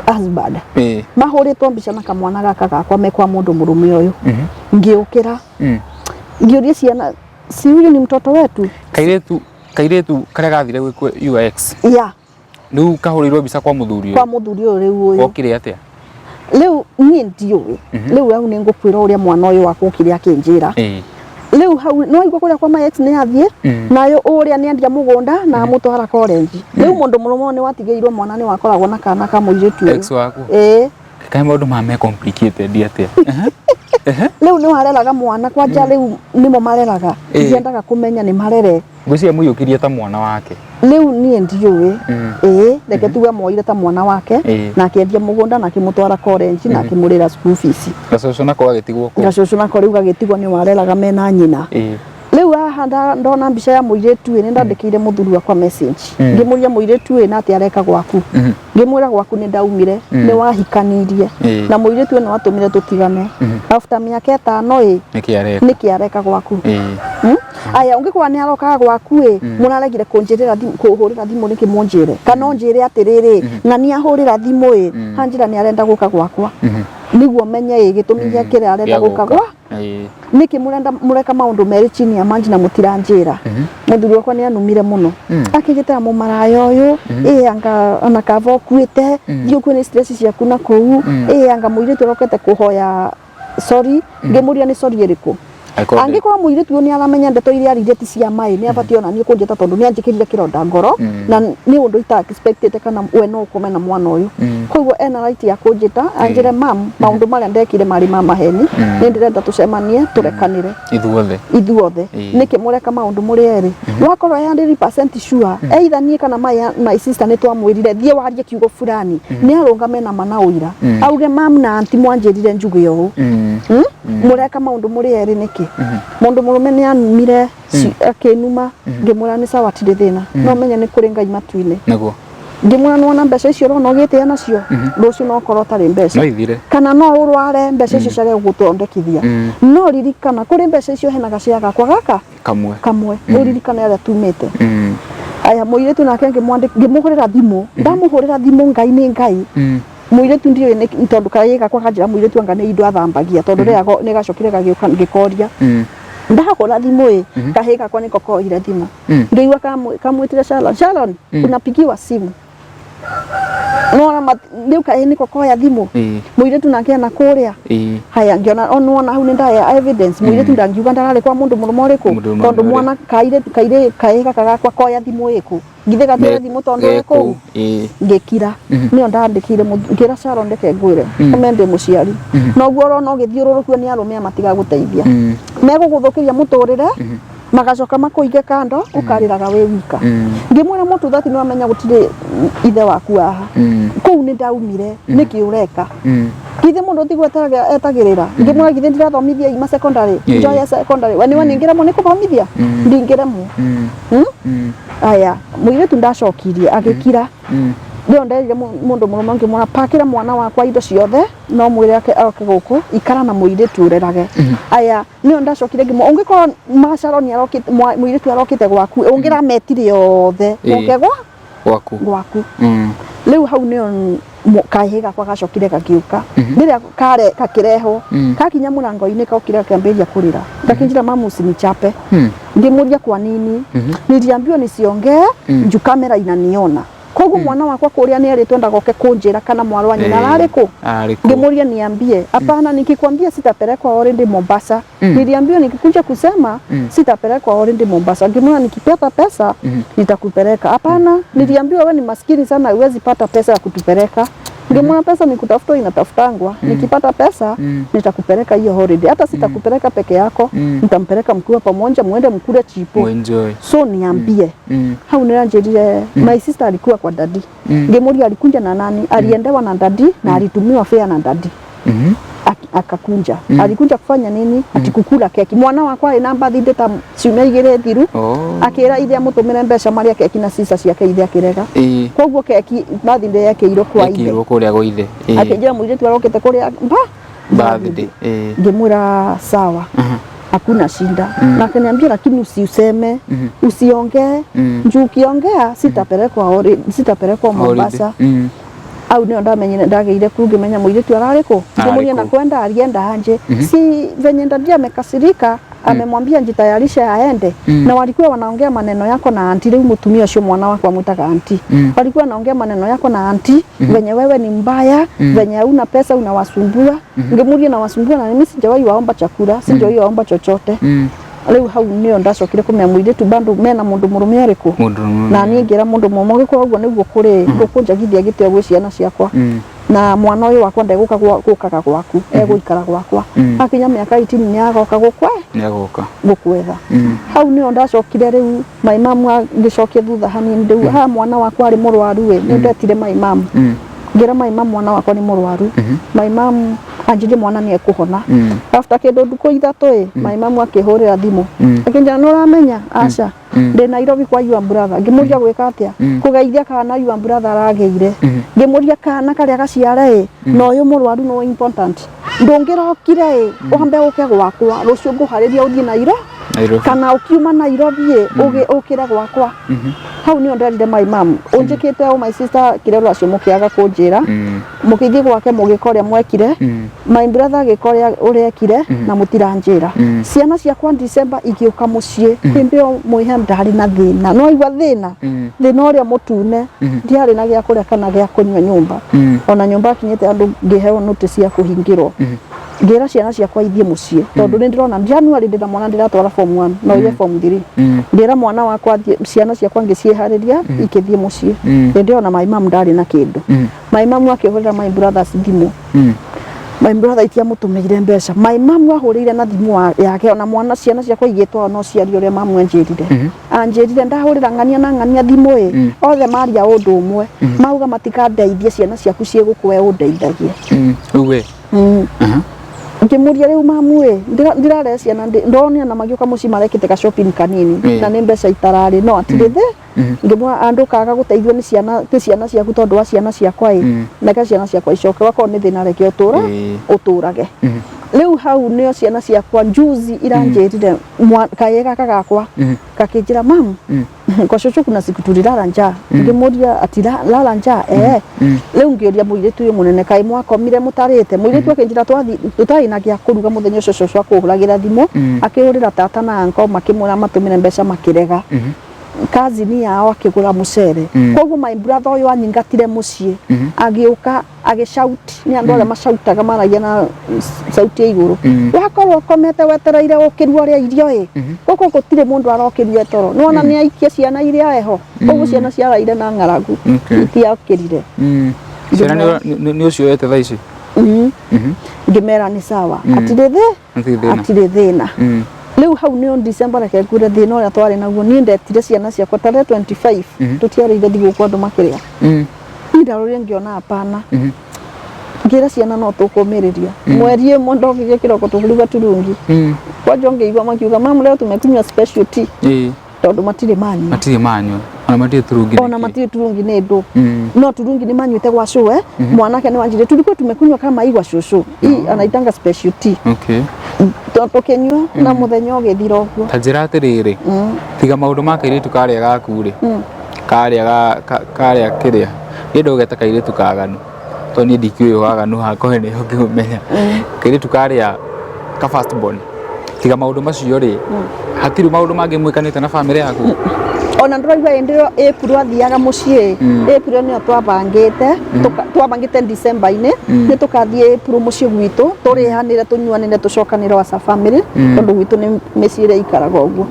husband, mahũrĩtwo mbica na kamwana gaka gakwa me kwa mũndũ mũrũme ũyũ. Ngĩũkĩra, ngĩũria ciana, "Si huyu ni mtoto wetu?" Kairĩtu karĩa gathire gwĩ your ex? Ya. Rĩu kahũrĩirwo mbica kwa mũthuri Kwa ũyũ? Mũthuri ũyũ rĩu ũyũ. Okire atĩa? Rĩu niĩ ndiũĩ. Rĩu hau nĩ ngũkwĩra ũrĩa mwana ũyũ wakwa okire akĩnjĩra. Rĩu hau no igua kũrĩa kwa my ex nĩ athiĩ nayo ũrĩa nĩ endia mũgũnda na amũtwara college. Rĩu mũndũ mũrũme ũyũ nĩ watigĩirwo mwana, nĩ wakoragwo na kana ka mũirĩtu ũyũ. Ex waku? Ĩĩ. Kaĩ maũndũ maya me complicated atĩa? Rĩu nĩ wareraga mwana kwanja, rĩu nĩmo mareraga. Ndiendaga kũmenya nĩ marere. Ngwĩciria mũiyũkirie ta mwana wake. Rĩu niĩ ndiũĩ. Ĩĩ, reke tuge moire ta mwana wake na akĩendia mũgũnda na akĩmũtwara college na akĩmũrĩra school fees. Gacũcũ nako gagĩtigwo kũu. Gacũcũ nako rĩu gagĩtigwo nĩ wareraga mena nyina. Rĩu haha ndona mbica ya mũirĩtu ĩ, nĩ ndandĩkĩire mũthuri wakwa message. Ngĩmũria, "Mũirĩtu ĩ na atĩa areka gwaku?" Ngĩmwĩra, "Gwaku nĩ ndaumire, nĩ wahikanirie na mũirĩtu ĩno watũmire tũtigane after mĩaka 5 ĩ." Nĩkĩ areka? "Nĩkĩ areka gwaku?" Aya, ũngĩkorwo nĩ arokaga gwaku ĩ, mũraregire kũnjĩrĩra thimũ, kũhũrĩra thimũ nĩkĩ? Mũnjĩre kana ũnjĩre atĩrĩrĩ, ng'ania ahũrĩra thimũ ĩ, hanjĩra nĩ arenda gũka gwakwa, nĩguo menye ĩ gĩtũmi gĩa kĩrĩa arenda Gĩa gũka gũka. gwa. Nĩkĩ mũrenda mũreka maũndũ merĩ chini ya maji na mũtiranjĩra? Mũthuri wakwa nĩ anumire mũno. Akĩnjĩtĩra mũmaraya ũyũ ĩ, anga ona kaba ũkuĩte, thiĩ ũkue nĩ stress ciaku na kũu ĩ, anga mũirĩtu ũrokete kũhoya sorry. Ngĩmũria, "Nĩ sorry ĩrĩkũ?" Angĩkorwo ndĩ- Angĩkorwo mũirĩtu ũyũ nĩ aramenya ndeto iria aririe ti cia maĩ, nĩ abatiĩ ona niĩ kũnjĩta tondũ nĩ anjĩkĩrire kĩronda ngoro na nĩ ũndũ ita expected kana we no ũkome na mwana ũyũ. Koguo ena right ya kũnjĩta anjĩre, "Mam, maũndũ marĩa ndekire marĩ ma maheni, nĩ ndĩrenda tũcemanie tũrekanĩre." Ithuothe. Ithuothe. Nĩkĩ mũreka maũndũ mũrĩ erĩ? Wakorwo e 100% sure either niĩ kana my sister nĩ twamwĩrire thiĩ warie kiugo fulani, nĩ arũgame na mana ũira auge, "Mam na aunty mwanjĩrire njuge ũũ." Mũreka maũndũ mũrĩ erĩ nĩkĩ? Mũndũ mũrũme nĩ anumire, akĩnuma. Ngĩmwĩra nĩ sawa, tirĩ thĩna, no menye nĩ kũrĩ Ngai matu-inĩ. Ngĩmwĩra nĩwona mbeca icio ũrona ũgĩtĩa nacio, rũciũ no ũkorwo ũtarĩ mbeca. No ithire. Kana no ũrware, mbeca icio ciage gũgũthondekithia. No ririkana kũrĩ mbeca icio hena gacĩa gakwa gaka kamwe. Kamwe, ũririkane arĩa tumĩte. Aya, mũirĩtu nake ngĩmũhũrĩra thimũ. Ndamũhũrĩra thimũ, Ngai nĩ Ngai. Mũirĩtu ndiũĩ nĩ tondũ kaĩ gakwa kanjĩra mũirĩtu anga nĩ indo athambagia, tondũ rĩrĩa nĩ gacokire gagĩũka ngĩkoria. Ndahũra thimũ ĩ, kahĩ gakwa nĩko koire thimũ. Ngĩigua kamwĩtire, "Sharon, Sharon, unapigiwa simu." Nona rĩu kahĩ nĩko koya thimũ. Mũirĩtu nake ena kũrĩa. Haya, ngĩona onona hau nĩ ndaya evidence mũirĩtu ndangiuga ndararĩ kwa mũndũ mũrũme ũrĩkũ. Mũndũ mũrũme. Tondũ ũrĩkũ. Mwana kairĩ kahĩ gaka gakwa koya thimũ ĩkũ, githĩ gatoya thimũ tondũ ĩ kũu. Ngĩkira. Nĩyo ndandĩkĩire ngĩra Sharon, "Reke ngwĩre, ũme ndĩ mũciari, noguo ũrona ũgĩthiũrũrũkio nĩ arũme aya matigagũteithia, megũgũthũkĩria mũtũrĩre, magacoka makũige kando, ũkarĩraga wĩ wika." Ngĩmwĩra, "Mũtũthati nĩ wamenya gũtirĩ ithe waku haha." Kũu nĩ ndaumire. Nĩkĩ ũreka? Githĩ mũndũ ti gwetagĩrĩra etagĩrĩra? Ngĩmwĩra, "Githĩ ndirathomithia ima secondary?" Njoya secondary we nĩwe ningĩremwo nĩ kũthomithia? Ndingĩremwo. Aya, mũirĩtu ndacokirie, agĩkira. Rĩo nderire mũndũ mũrũme, ngĩmwĩra, "Pakĩra mwana wakwa indo ciothe, no mwĩre ake oke gũkũ ikara na mũirĩtu ũrerage." Aya, nĩyo ndacokire ngĩmwĩra, "Ũngĩkorwo Macaroni arokĩte, mũirĩtu arokĩte gwaku, ũngĩrametire othe moke gwa gwaku. Gwaku." Rĩu hau nĩyo kahĩ gakwa gacokire gagĩũka. Rĩrĩa kare gakĩrehwo, kakinya mũrango-inĩ, gokire gakĩambĩrĩria kũrĩra, gakĩnjĩra, "Mamu, usinichape." Ngĩmũria, "Kwa nini?" "Niliambiwa nisiongee juu kamera inaniona." Koguo mwana wakwa kũrĩa nĩ erĩtwo ndagoke kũnjĩra kana mwarĩ wa nyina ararĩ kũ. Arĩ kũ. Ngĩmũria, "Niambie." "Hapana, nikikwambia sitapelekwa holiday Mombasa. Niliambiwa nikikuja kusema sitapelekwa holiday Mombasa." Ngĩmwĩra, "Nikipata pesa nitakupeleka." "Hapana, niliambiwa wewe ni maskini sana, huwezi pata pesa ya kutupeleka." Ngĩmwĩra, "Pesa ni kutafuta inatafutangwa. Nikipata pesa nitakupeleka hiyo holiday. Hata sitakupeleka peke yako, nitampeleka mkiwa pamoja, muende mkule chipo." Muenjoy. "So niambie." Hau nĩranjĩrire my sister alikuwa kwa daddy. Ngĩmũria, "Alikuja na nani?" "Aliendewa na daddy na alitumiwa fare na daddy." Akakunja. Alikuja kufanya nini? Ati kukula keki. Mwana wakwa arĩ na birthday ta ciumia 2 thiru. Akĩra ithe amũtũmĩre mbeca marĩa keki na sister ciake, ithe akĩrega. Koguo keki birthday yekĩirwo kwa ithe. Ekirwo kũrĩa gwa ithe. Akĩnjĩra mũirĩtu arokĩte kũrĩa mba Birthday. Ngĩmwĩra sawa, hakuna shida. Na akaniambia, "Lakini usiuseme, usiongee, juu ukiongea sitapelekwa sitapelekwa Holiday. Mombasa." Au nĩyo ndamenyire, ndagĩire kuu, ngĩmenya mũirĩtu ararĩ kũ. Ngĩmũria kũ. Na kwenda alienda aje? Si venye daddy amekasirika, amemwambia jitayarishe aende. Na walikuwa wanaongea maneno yako na aunty. Rĩu mũtumia ũcio mwana wakwa amwĩtaga aunty. Walikuwa wanaongea maneno yako na aunty, venye wewe ni mbaya, venye hauna pesa, unawasumbua. Ngĩmũria, "Nawasumbua na mimi sijawahi waomba chakula, sijawahi waomba chochote." Rĩu hau nĩyo ndacokire kũmenya mũirĩtu bado mena mũndũ mũrũme ũrĩkũ. Mũndũ Na niĩ ngĩra mũndũ mũrũme, "Ũngĩkorwo ũguo nĩguo kũrĩ, ndũkũnjagithia gĩtĩo gwĩ ciana ciakwa. Na mwana ũyũ wakwa ndegũka gũkaga gwaku, egũikara gwakwa. Akinya mĩaka 18 nĩ agoka gũkwe Nĩagoka. gũkwetha." Hau nĩyo ndacokire rĩu my mum ngĩcokia thutha hanini. Rĩu haha mwana wakwa arĩ mũrwaru ĩ, nĩ ndetire my mum. Ngĩra my mum mwana wakwa nĩ mũrwaru. My mum anjirie mwana nĩ ekũhona. After kĩndũ ndukũ 3 ĩ, my mum akĩhũrĩra thimũ. Akĩnjĩra, "Nĩ ũramenya aca, ndĩ Nairobi kwa your brother." Ngĩmũria, "Gwĩka atĩa?" "Kũgeithia kana your brother aragĩire." Ngĩmũria, "Kana karĩa gaciare ĩ na ũyũ mũrwaru no important? Ndũngĩrokire ĩ wambe ũke gwakwa, rũciũ ngũharĩria ũthiĩ Nairo Nairobi. kana ũkiuma Nairobi ĩ ũkĩre gwakwa." Hau nĩyo nderire my mum, "Ũnjĩkĩte o my sister kĩrĩa rũracio mũkĩaga kũnjĩra, mũgĩthiĩ gwake mũgĩka ũrĩa mwekire, my brother agĩka ũrĩa ekire na mũtiranjĩra." Ciana ciakwa December igĩũka mũciĩ, hĩndĩ ĩyo mwĩhe ndarĩ na thĩna, no aigua thĩna, thĩna ũrĩa mũtune. Ndiarĩ na gĩa kũrĩa kana gĩa kũnyua nyũmba. Ona nyũmba akinyĩte andũ, ngĩheo notice ya kũhingĩrwo. Ngĩra ciana ciakwa ithiĩ mũciĩ tondũ nĩ ndĩrona January ndĩna mwana ndĩratwara form 1 na ũyũ form 3. Ngĩra mwana wakwa athiĩ, ciana ciakwa ngĩciĩharĩria ikĩthiĩ mũciĩ. Hĩndĩ ĩyo na my mum ndarĩ na kĩndũ. My mum akĩhũrĩra my brothers thimũ. My brother itiamũtũmĩire mbeca. My mum ahũrĩire na thimũ yake ona mwana ciana ciakwa igĩtwo no ciarie ũrĩa mamu anjĩrire. Anjĩrire ndahũrĩra ng'ania na ng'ania thimũ ĩ, othe maria ũndũ ũmwe. Mauga matikandeithie ciana ciaku ciĩ gũkũ we ũndeithagie. Rĩu we. Ngĩmũria rĩu mamu ĩ, ndĩrarehe ciana ndonire na magĩũka mũciĩ marekĩte ka shopping kanini na nĩ mbeca itararĩ no atirĩ thĩ. Ngĩmwĩra andũ kaga gũteithio nĩ ciana ciaku tondũ wa ciana ciakwa ĩ, reke ciana ciakwa icoke, wakorwo nĩ thĩna reke ũtũra ũtũrage. Rĩu hau nĩo ciana ciakwa juzi iranjĩrire kaĩ gaka gakwa gakĩnjĩra, "Mam, kwa shosho kuna siku tulilala njaa." Ngĩmũria ati lala njaa? Eh. Rĩu ngĩũria mũirĩtu ũyũ mũnene, kaĩ mwakomire mũtarĩte? Mũirĩtu akĩnjĩra twathi tũtarĩ na gĩa kũruga mũthenya ũcio cũcũ akũhũragĩra thimũ. Akĩhũrĩra tata na uncle makĩmwĩra matũmĩre mbeca makĩrega. Kazini yao akĩgũra mũcere. Koguo my brother ũyũ anyingatire mũciĩ agĩũka agĩshout, nĩ andũ arĩa macautaga maragia na sauti ya igũrũ. Wakorwo ũkomete wetereire ũkĩruo ũrĩa irio ĩ, gũkũ gũtirĩ mũndũ arokĩrie toro. Nĩwona nĩ aikia ciana iria eho. Koguo ciana ciaraire na ng'aragu. Itiokĩrire. Ciana nĩ ũcio wete thaa ici? Ngĩmera nĩ sawa, atirĩ thĩ. Hatirĩ thĩna. Atirĩ thĩna. Rĩu hau nĩo December, reke ngwĩre thĩna ũrĩa twarĩ naguo. Niĩ ndetire ciana ciakwa tarĩ 25, tũtiarĩire thigũkũ andũ makĩrĩa. Niĩ ndarorire ngĩona hapana. Ngĩra ciana no tũkũmĩrĩria mweri ĩmwe. Ndokire kĩroko tũkĩruga turungi. Kwanja ngĩigua makiuga, "Mamu, leo tumekunywa special tea," tondũ matirĩ manyua. Matirĩ manyua ona matirĩ turungi. Ona nĩkĩ? Matirĩ turungi nĩ ndũ. No turungi nĩ manyuĩte gwa cũwe. Mwanake nĩ wanjire tulikuwa tumekunywa kama hii gwa cũcũ hii anaitanga special tea. Tũkĩnyua na mũthenya ũgĩthira ũguo. Ta njĩra atĩrĩrĩ, tiga maũndũ ma kairĩtu karĩa gaku rĩ, karĩa karĩa kĩrĩa niĩ ndũgeta kairĩtu kaganu, tondũ niĩ ndikĩũĩ waganu hakwa nĩho ngĩũmenya kairĩtu karĩa ka first born. Tiga maũndũ macio rĩ, hatirĩ maũndũ mangĩ mwĩkanĩte na bamĩrĩ yaku? Ona ndĩraigua hĩndĩ ĩyo April athiaga mũciĩ. April nĩyo twabangĩte, twabangĩte December-inĩ nĩ tũkathiĩ April mũciĩ gwitũ tũrĩhanĩre, tũnyuanĩre, tũcokanĩre as a family, tondũ gwitũ nĩ mĩciĩ ĩrĩa ikaraga ũguo.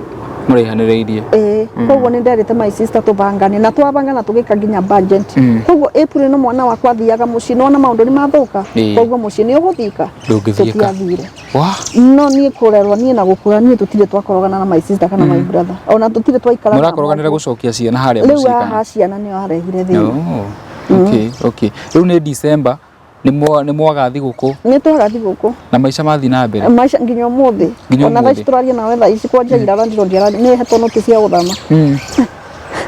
Mũraihanĩrĩirie. Ĩĩ, koguo nĩ nderĩte my sister tũbangane na twabangana tũgĩka nginya budget. Koguo April no mwana wakwa athiaga mũciĩ, nĩwona maũndũ nĩ mathũka. Koguo mũciĩ nĩ ũgũthika. Ndũngĩthiĩka. Tũtiathire. Wa. No niĩ kũrerwo niĩ na gũkũra, niĩ tũtirĩ twakorogana na my sister kana my brother, ona tũtirĩ twaikara. Mũrakoroganĩra gũcokia ciana harĩa Rĩu mũciĩ haha kana? Ciana nĩo arehire thĩna. Oh, okay. Rĩu nĩ December nĩ mwaga thigũkũ? Nĩ twaga thigũkũ. Na maica mathiĩ na mbere? Maica nginya ũmũthĩ. Nginya Ona thaa ici ũmũthĩ. tũraria nawe thaa ici kwanja ira landlord nĩ hetwo notice ya gũthama.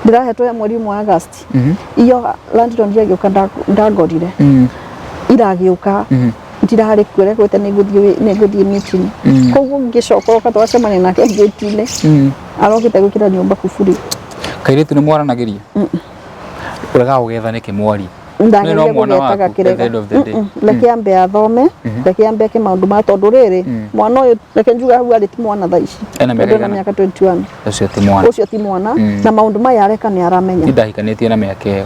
Ndĩrahetwo ya mweri ũmwe August. Iyo landlord agĩũka ndangorire. Iragĩũka ndirarĩ kuo, rekwĩte nĩ ngũthiĩ meeting. Koguo ngĩcoka oka twacemania nake gate-inĩ. Arokĩte gwĩkĩra nyũmba kuburi. Kairĩtu nĩ mwaranagĩria? Ũregaga gũgetha nĩkĩ mwari? Ndageria No mwana gũgeta waku, at the gakĩrega. end of the day. Reke ambe athome, reke ambe eke maũndũ ma tondũ rĩrĩ mwana ũyũ, reke njuge hau arĩ ti mwana thaa ici. Ena mĩaka Tondũ ena ĩigana? mĩaka 21. Ũcio ti mwana. Ũcio ti mwana na maũndũ maya areka nĩ aramenya. Niĩ ndahikanĩtie na mĩaka ĩyo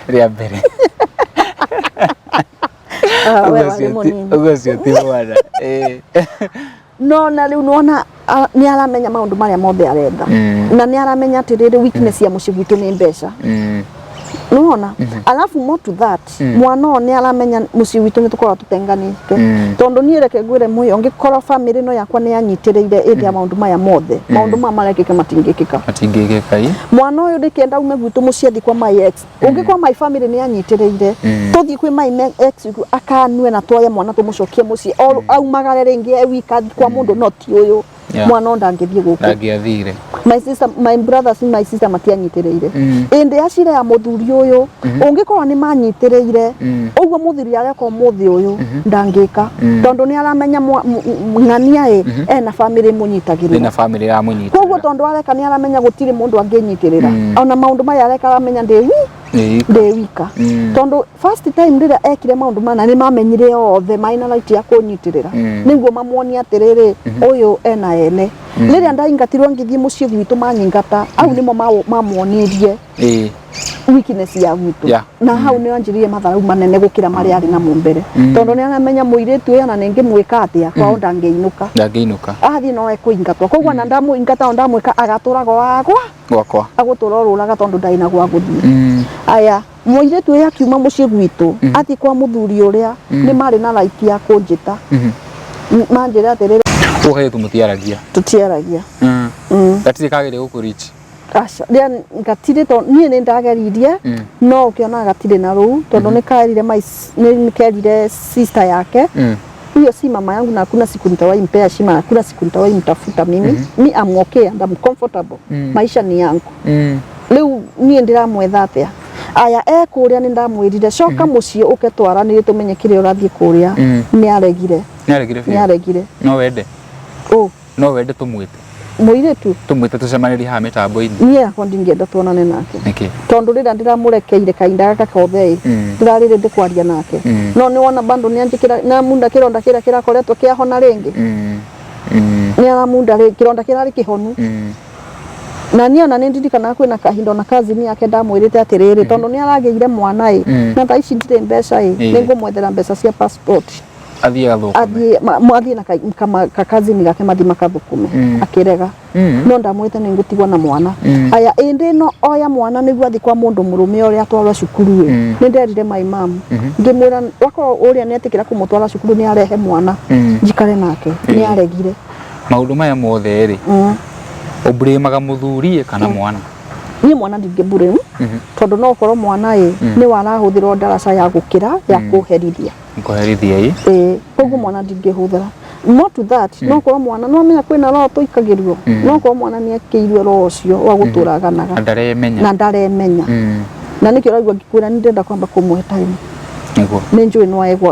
rĩa mbere. Ah, we Ũguo warĩ ũcio ti- mũnini. Ũguo ũcio ti mwana. No na rĩu nĩwona nĩ aramenya maũndũ marĩa mothe aretha. Na nĩ aramenya atĩrĩrĩ, weakness ya mũciĩ gwitũ nĩ mbeca. Nĩwona, alafu more to that, mwana ũyũ nĩ aramenya mũciĩ witũ nĩ tũkoragwo tũtenganĩte. Tondũ niĩ reke ngwĩre mũyo, ngĩkorwo family ĩno yakwa nĩ yanyitĩrĩire ĩndĩ ya maũndũ maya mothe, maũndũ maya marekĩka matingĩkĩka. Matingĩkĩka ĩ. Mwana ũyũ ndĩkĩenda ume gwitũ mũciĩ athiĩ kwa my ex. Ũngĩkorwo my family nĩ yanyitĩrĩire, tũthiĩ kwĩ my ex akanue na tuoye mwana tũmũcokie mũciĩ o aumagare rĩngĩ e wika athiĩ kwa mũndũ, no ti ũyũ. Mwana ũyũ ndangĩthiĩ gũkũ. Ndangĩathire. My sister, my brothers, my sister matianyitĩrĩire. Ĩndĩ ya cira ya mũthuri ũyũ, ũngĩkorwo nĩ manyitĩrĩire ũguo mũthuri areka ũmũthĩ ũyũ ndangĩka, tondũ nĩ aramenya ng'ania ĩ ena family ĩmũnyitagĩrĩra. Ĩna family ĩramũnyitĩrĩra. Koguo tondũ areka nĩ aramenya gũtirĩ mũndũ angĩnyitĩrĩra. Ona maũndũ maya areka aramenya ndĩ wi ndĩ wika. Tondũ first time rĩrĩa ekire maũndũ mana nĩ mamenyire othe marĩ na right ya kũnyitĩrĩra. Nĩguo mamuonie atĩrĩrĩ, ũyũ ena ene. Rĩrĩa ndaingatirwo ngĩthiĩ mũciĩ gwitũ manyingata, au nĩmo mamuonirie. Weakness ya gwitũ. Na hau nĩ anjirie matharau manene gũkĩra marĩa arĩ namo mbere, tondũ nĩ aramenya mũirĩtu ũyũ ona nĩngĩmwĩka atĩa kwao ndangĩinũka. Ndangĩinũka. Athiĩ no ekũingatwo, koguo ona ndamũingata o ndamwĩka agatũraga o agwa Gwakwa. Agũtũra orũraga tondũ ndarĩ na gwa gũthiĩ. Aya, mũirĩtu ũyũ akiuma mũciĩ gwitũ athiĩ kwa mũthuri ũrĩa, nĩ marĩ na right ya kũnjĩta, manjĩre atĩrĩrĩ. Ũguo kairĩtu mũtiaragia? Tũtiaragia. Gatirĩ kageria gũkũ-reach? Aca, rĩa gatirĩ, to niĩ nĩ ndageririe, no ũkĩona gatirĩ na rũu, tondũ nĩ kaerire my nĩ kerire sister yake, "Huyo si mama yangu na hakuna siku nitawahi mpea heshima na hakuna siku nitawahi mtafuta mimi. Mi am okay and I'm comfortable. Maisha ni yangu." Rĩu niĩ ndĩramwetha atĩa? Aya, e kũrĩa nĩ ndamwĩrire, "Coka mũciĩ ũke twaranĩrie tũmenye kĩrĩa ũrathiĩ kũrĩa." Nĩ aregire. Nĩaregire Nĩ biũ? aregire. No wende? Ũ? No wende tũmwĩte? Mũirĩtu? Tũmwĩte tũcemanĩrie haha mĩtambo-inĩ. Niĩ yakwa ndingĩenda tuonane nake. Nĩkĩ? Tondũ rĩrĩa ndĩramũrekeire kahinda gaka kothe ĩ, ndĩrarĩrĩ ndĩkwaria nake, no nĩ wona bado nĩ anjĩkĩra namunda kĩronda kĩrĩa kĩrakoretwo kĩahona rĩngĩ. Nĩ aramunda rĩ kĩronda kĩrarĩ kĩhonu. Na niĩ ona nĩ ndirikanaga kwĩna kahinda ona cousin yake ndamwĩrĩte atĩrĩrĩ, tondũ nĩ aragĩire mwana ĩ, na thaa ici ndirĩ mbeca ĩ, nĩ ngũmwethera mbeca cia passport. Athiĩ agathũkũme. Athiĩ athiĩ na kakazini gake mathiĩ makathũkũme. Akĩrega. No ndamwĩte nĩ ngũtigwo na mwana. Aya, ĩndĩ ĩno oya mwana nĩguo athiĩ kwa mũndũ mũrũme ũrĩa atwarwo cukuru ĩ, nĩ nderire my mom, ngĩmwĩra wakorwo ũrĩa nĩ etĩkĩra kũmũtwara cukuru nĩ arehe mwana njikare nake. Nĩ aregire. Maũndũ maya mothe rĩ, ũmburĩmaga mũthuri kana mwana? Niĩ mwana ndingĩmburĩmu, tondũ no ũkorwo mwana ĩ nĩ warahũthĩrwo ndaraca ya gũkĩra ya kũherithia. Kũherithia ĩ. Ĩĩ, koguo mwana ndingĩhũthĩra. More to that, no korwo mwana no amenya kwĩna roho tũikagĩrio, no korwo mwana nĩ ekĩirwo roho ũcio wa gũtũra aganaga. Na ndaremenya. Na ndaremenya. Na nĩkĩo ũraigua ngĩkwĩra nĩ ndĩrenda kwamba kũmũhe time. Nĩguo. Nĩ njũĩ